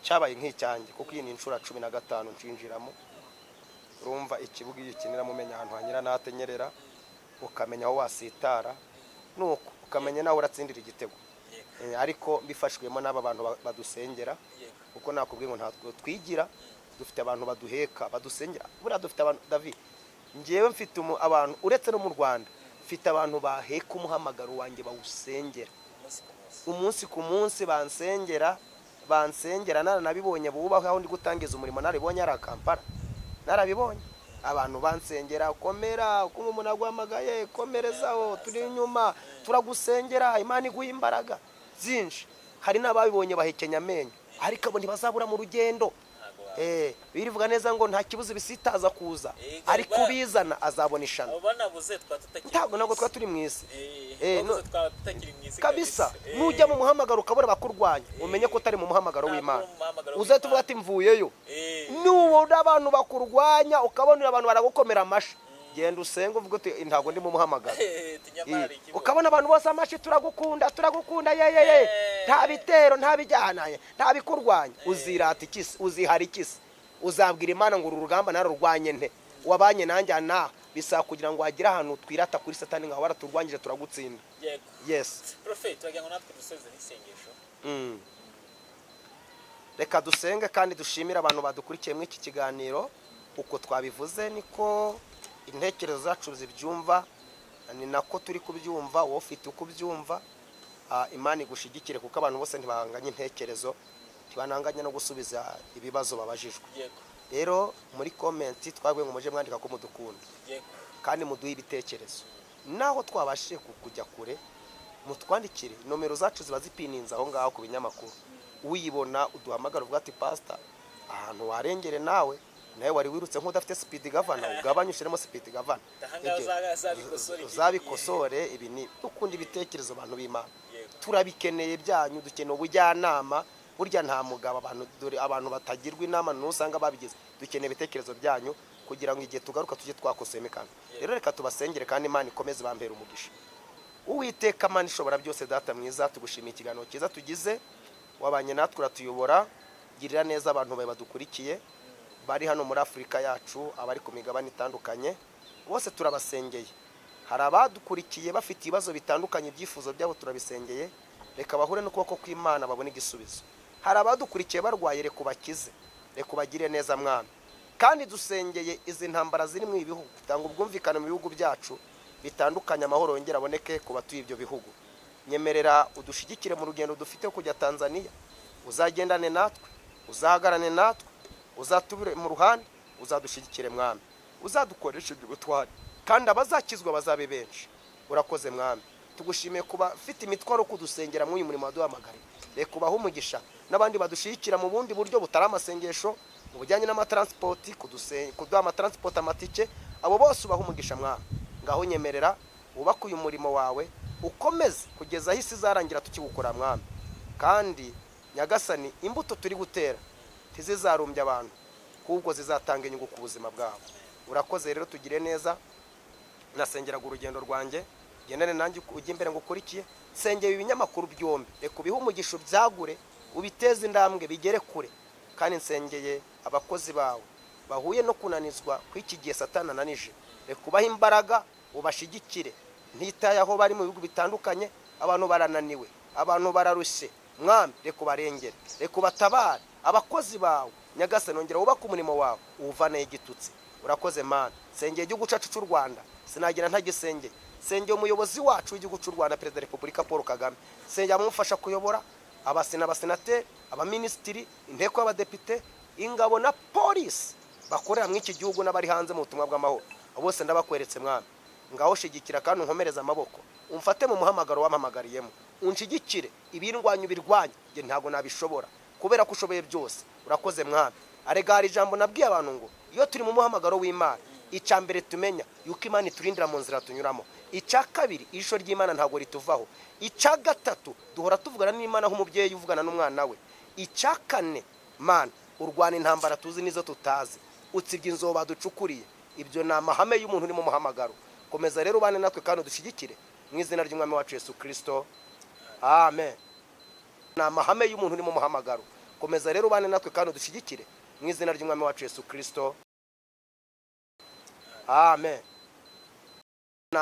cyabaye nk'icyanjye, kuko iyi ni inshuro 15 nshinjiramo. Urumva ikibuga iyo ukiniramo umenya ahantu hanyera n'ahatenyerera, ukamenya aho wasitara, nuko ukamenya naho uratsindira igitego. Ariko mbifashwemo n'aba bantu badusengera, kuko nakubwiye ngo ntabwo twigira, dufite abantu baduheka, badusengera. Buriya dufite abantu, David, ngewe mfite abantu, uretse no mu Rwanda, mfite abantu baheka umuhamagaro wanjye, bawusengera Umunsi ku munsi. Umunsi ku munsi bansengera, bansengera. Naranabibonye, bubaho aho ndi gutangiza umurimo, narabibonye ari Kampala, narabibonye abantu bansengera: "Komera, uko umuntu aguhamagaye, komerezaho, turi inyuma, turagusengera, Imana iguha imbaraga zinshi." Hari n'ababibonye bahekenya amenyo, ariko abo ntibazabura mu rugendo. Ntabwo Birivuga neza ngo nta kibuza ibisitaza kuza, ariko ubizana azabona ishano. Abo banabuze twaba tutakiri Ntabwo mu ntabwo isi. twaba turi mu isi. Babuze twaba tutakiri mu isi. Kabisa. Nujya mu muhamagaro ukabura abakurwanya, umenye ko utari mu muhamagaro Ntabwo w'Imana. uri mu muhamagaro Uzahita uvuga w'Imana. ati: "Mvuyeyo." Nubona abantu bakurwanya, ukabona abantu baragukomera amashyi, genda usenge, uvuge uti: "Ntabwo ndi mu muhamagaro." Tunyamara ikibuga. Ukabona abantu bose amashyi: "Turagukunda, turagukunda, ye ye ye!" Nta bitero, nta bijyana, nta bikurwanya, uzirata ikisi? Uzihara ikisi? Uzabwira Imana ngo: "Uru rugamba narurwanye nte? Wabanye nanjye aha." Bisaba kugira ngo hagire ahantu twirata kuri Satani nkaho waraturwanyije, turagutsinda. Yes. Prophet, turagira ngo natwe dusoze n'isengesho. Reka dusenge kandi dushimire abantu badukurikiye muri iki kiganiro. Uko twabivuze niko intekerezo zacu zibyumva, ni nako turi kubyumva. Wowe ufite uko ubyumva, Imana igushigikire, kuko abantu bose ntibanganya intekerezo, ntibananganya no gusubiza ibibazo babajijwe. Rero muri comment twabwiye ngo mujye mwandika ko mudukunda kandi muduhe ibitekerezo. Naho twabashije kujya kure, mutwandikire. Nomero zacu ziba zipininze aho ngaho ku binyamakuru. Uyibona uduhamagara, uvuga ati: "Pasita, ahantu warengere, nawe nawe wari wirutse nk'udafite speed governor, ugabanye, ushyiremo speed governor." Ahangaha uzabikosore iki. Uzabikosore. Ibi ni dukunda ibitekerezo, abantu b'Imana. Turabikeneye byanyu, dukeneye ubujyanama. Burya nta mugabo abantu, dore abantu batagirwa inama ntusanga babigize. Dukeneye ibitekerezo byanyu kugira ngo igihe tugaruka tujye twakoseyemo ikantu. Rero reka tubasengere kandi Imana ikomeze bambere umugisha. Uwiteka Mana ishobora byose, Data mwiza, tugushimiye ikiganiro cyiza tugize. Wabanye natwe, uratuyobora. Girira neza abantu bawe badukurikiye, bari hano muri Afurika yacu, abari ku migabane itandukanye, bose turabasengeye. Hari abadukurikiye bafite ibibazo bitandukanye, ibyifuzo byabo turabisengeye, reka bahure n'ukuboko kw'Imana babone igisubizo. Hari abadukurikiye barwaye, reka ubakize, reka ubagire neza, Mwami. Kandi dusengeye izi ntambara ziri mu ibihugu, tanga ubwumvikane mu bihugu byacu bitandukanye, amahoro yongere aboneke ku batuye ibyo bihugu. Nyemerera udushigikire mu rugendo dufite kujya Tanzania, uzagendane natwe, uzahagarane natwe, uzatubire mu ruhande, uzadushyigikire, Mwami, uzadukoresha iby'ubutwari, kandi abazakizwa bazabe benshi. Urakoze, Mwami, tugushimiye kuba ufite imitwaro yo kudusengera muri uyu murimo waduhamagariye. Reka ubahe umugisha n'abandi badushyigikira mu bundi buryo butari amasengesho, mu bujyanye n'amatransport, kuduha amatransport, amatike, abo bose ubahe umugisha, Mwami. Ngaho nyemerera wubake uyu murimo wawe, ukomeze kugeza aho isi izarangira tukiwukora, Mwami. Kandi Nyagasani, imbuto turi gutera ntizizarumbya abantu, ahubwo zizatanga inyungu ku buzima bwabo. Urakoze rero, tugire neza. Nasengeraga urugendo rwanjye, gendane nanjye, ujye imbere ngo ukurikiye. Nsengeye ibinyamakuru byombi, reka ubihe umugisha, ubyagure, ubiteze intambwe, bigere kure. Kandi nsengeye abakozi bawe bahuye no kunanizwa kw'iki gihe Satani ananije, reka ubahe imbaraga, ubashigikire, ntitaye aho bari mu bihugu bitandukanye. Abantu barananiwe, abantu bararushye, Mwami, reka ubarengere, reka ubatabare abakozi bawe. Nyagasani, ongera wubake umurimo wawe, uwuvaneho igitutsi. Urakoze, Mana. Sengeye igihugu cyacu cy'u Rwanda, sinagira ntagisengeye. Sengeye umuyobozi wacu w'igihugu cy'u Rwanda, Perezida wa Repubulika Paul Kagame. Sengeye abamufasha kuyobora, abasena, abasenateri, abaminisitiri, inteko y'abadepite, ingabo na polisi bakorera muri iki gihugu n'abari hanze mu butumwa bw'amahoro. Abo bose ndabakweretse, Mwami. Ngaho shigikira kandi unkomereze amaboko, umfate mu muhamagaro wampamagariyemo, unshigikire, ibindwanya ubirwanye, njye ntabwo nabishobora kubera ko ushoboye byose. Urakoze, Mwami. Arega hari ijambo nabwiye abantu ngo iyo turi mu muhamagaro w'Imana Icya mbere tumenya yuko Imana iturindira mu nzira tunyuramo. Icya kabiri, ijisho ry'Imana ntabwo rituvaho. Icya gatatu, duhora tuvugana n'Imana nk'umubyeyi uvugana n'umwana we. Icya kane, Mana, urwana intambara tuzi n'izo tutazi, utsibye inzobo baducukuriye. Ibyo ni amahame y'umuntu uri mu muhamagaro. Komeza rero ubane natwe kandi udushyigikire mu izina ry'Umwami wacu Yesu Kirisito, amen. Ni amahame y'umuntu uri mu muhamagaro. Komeza rero ubane natwe kandi udushyigikire mu izina ry'Umwami wacu Yesu Kirisito, amen.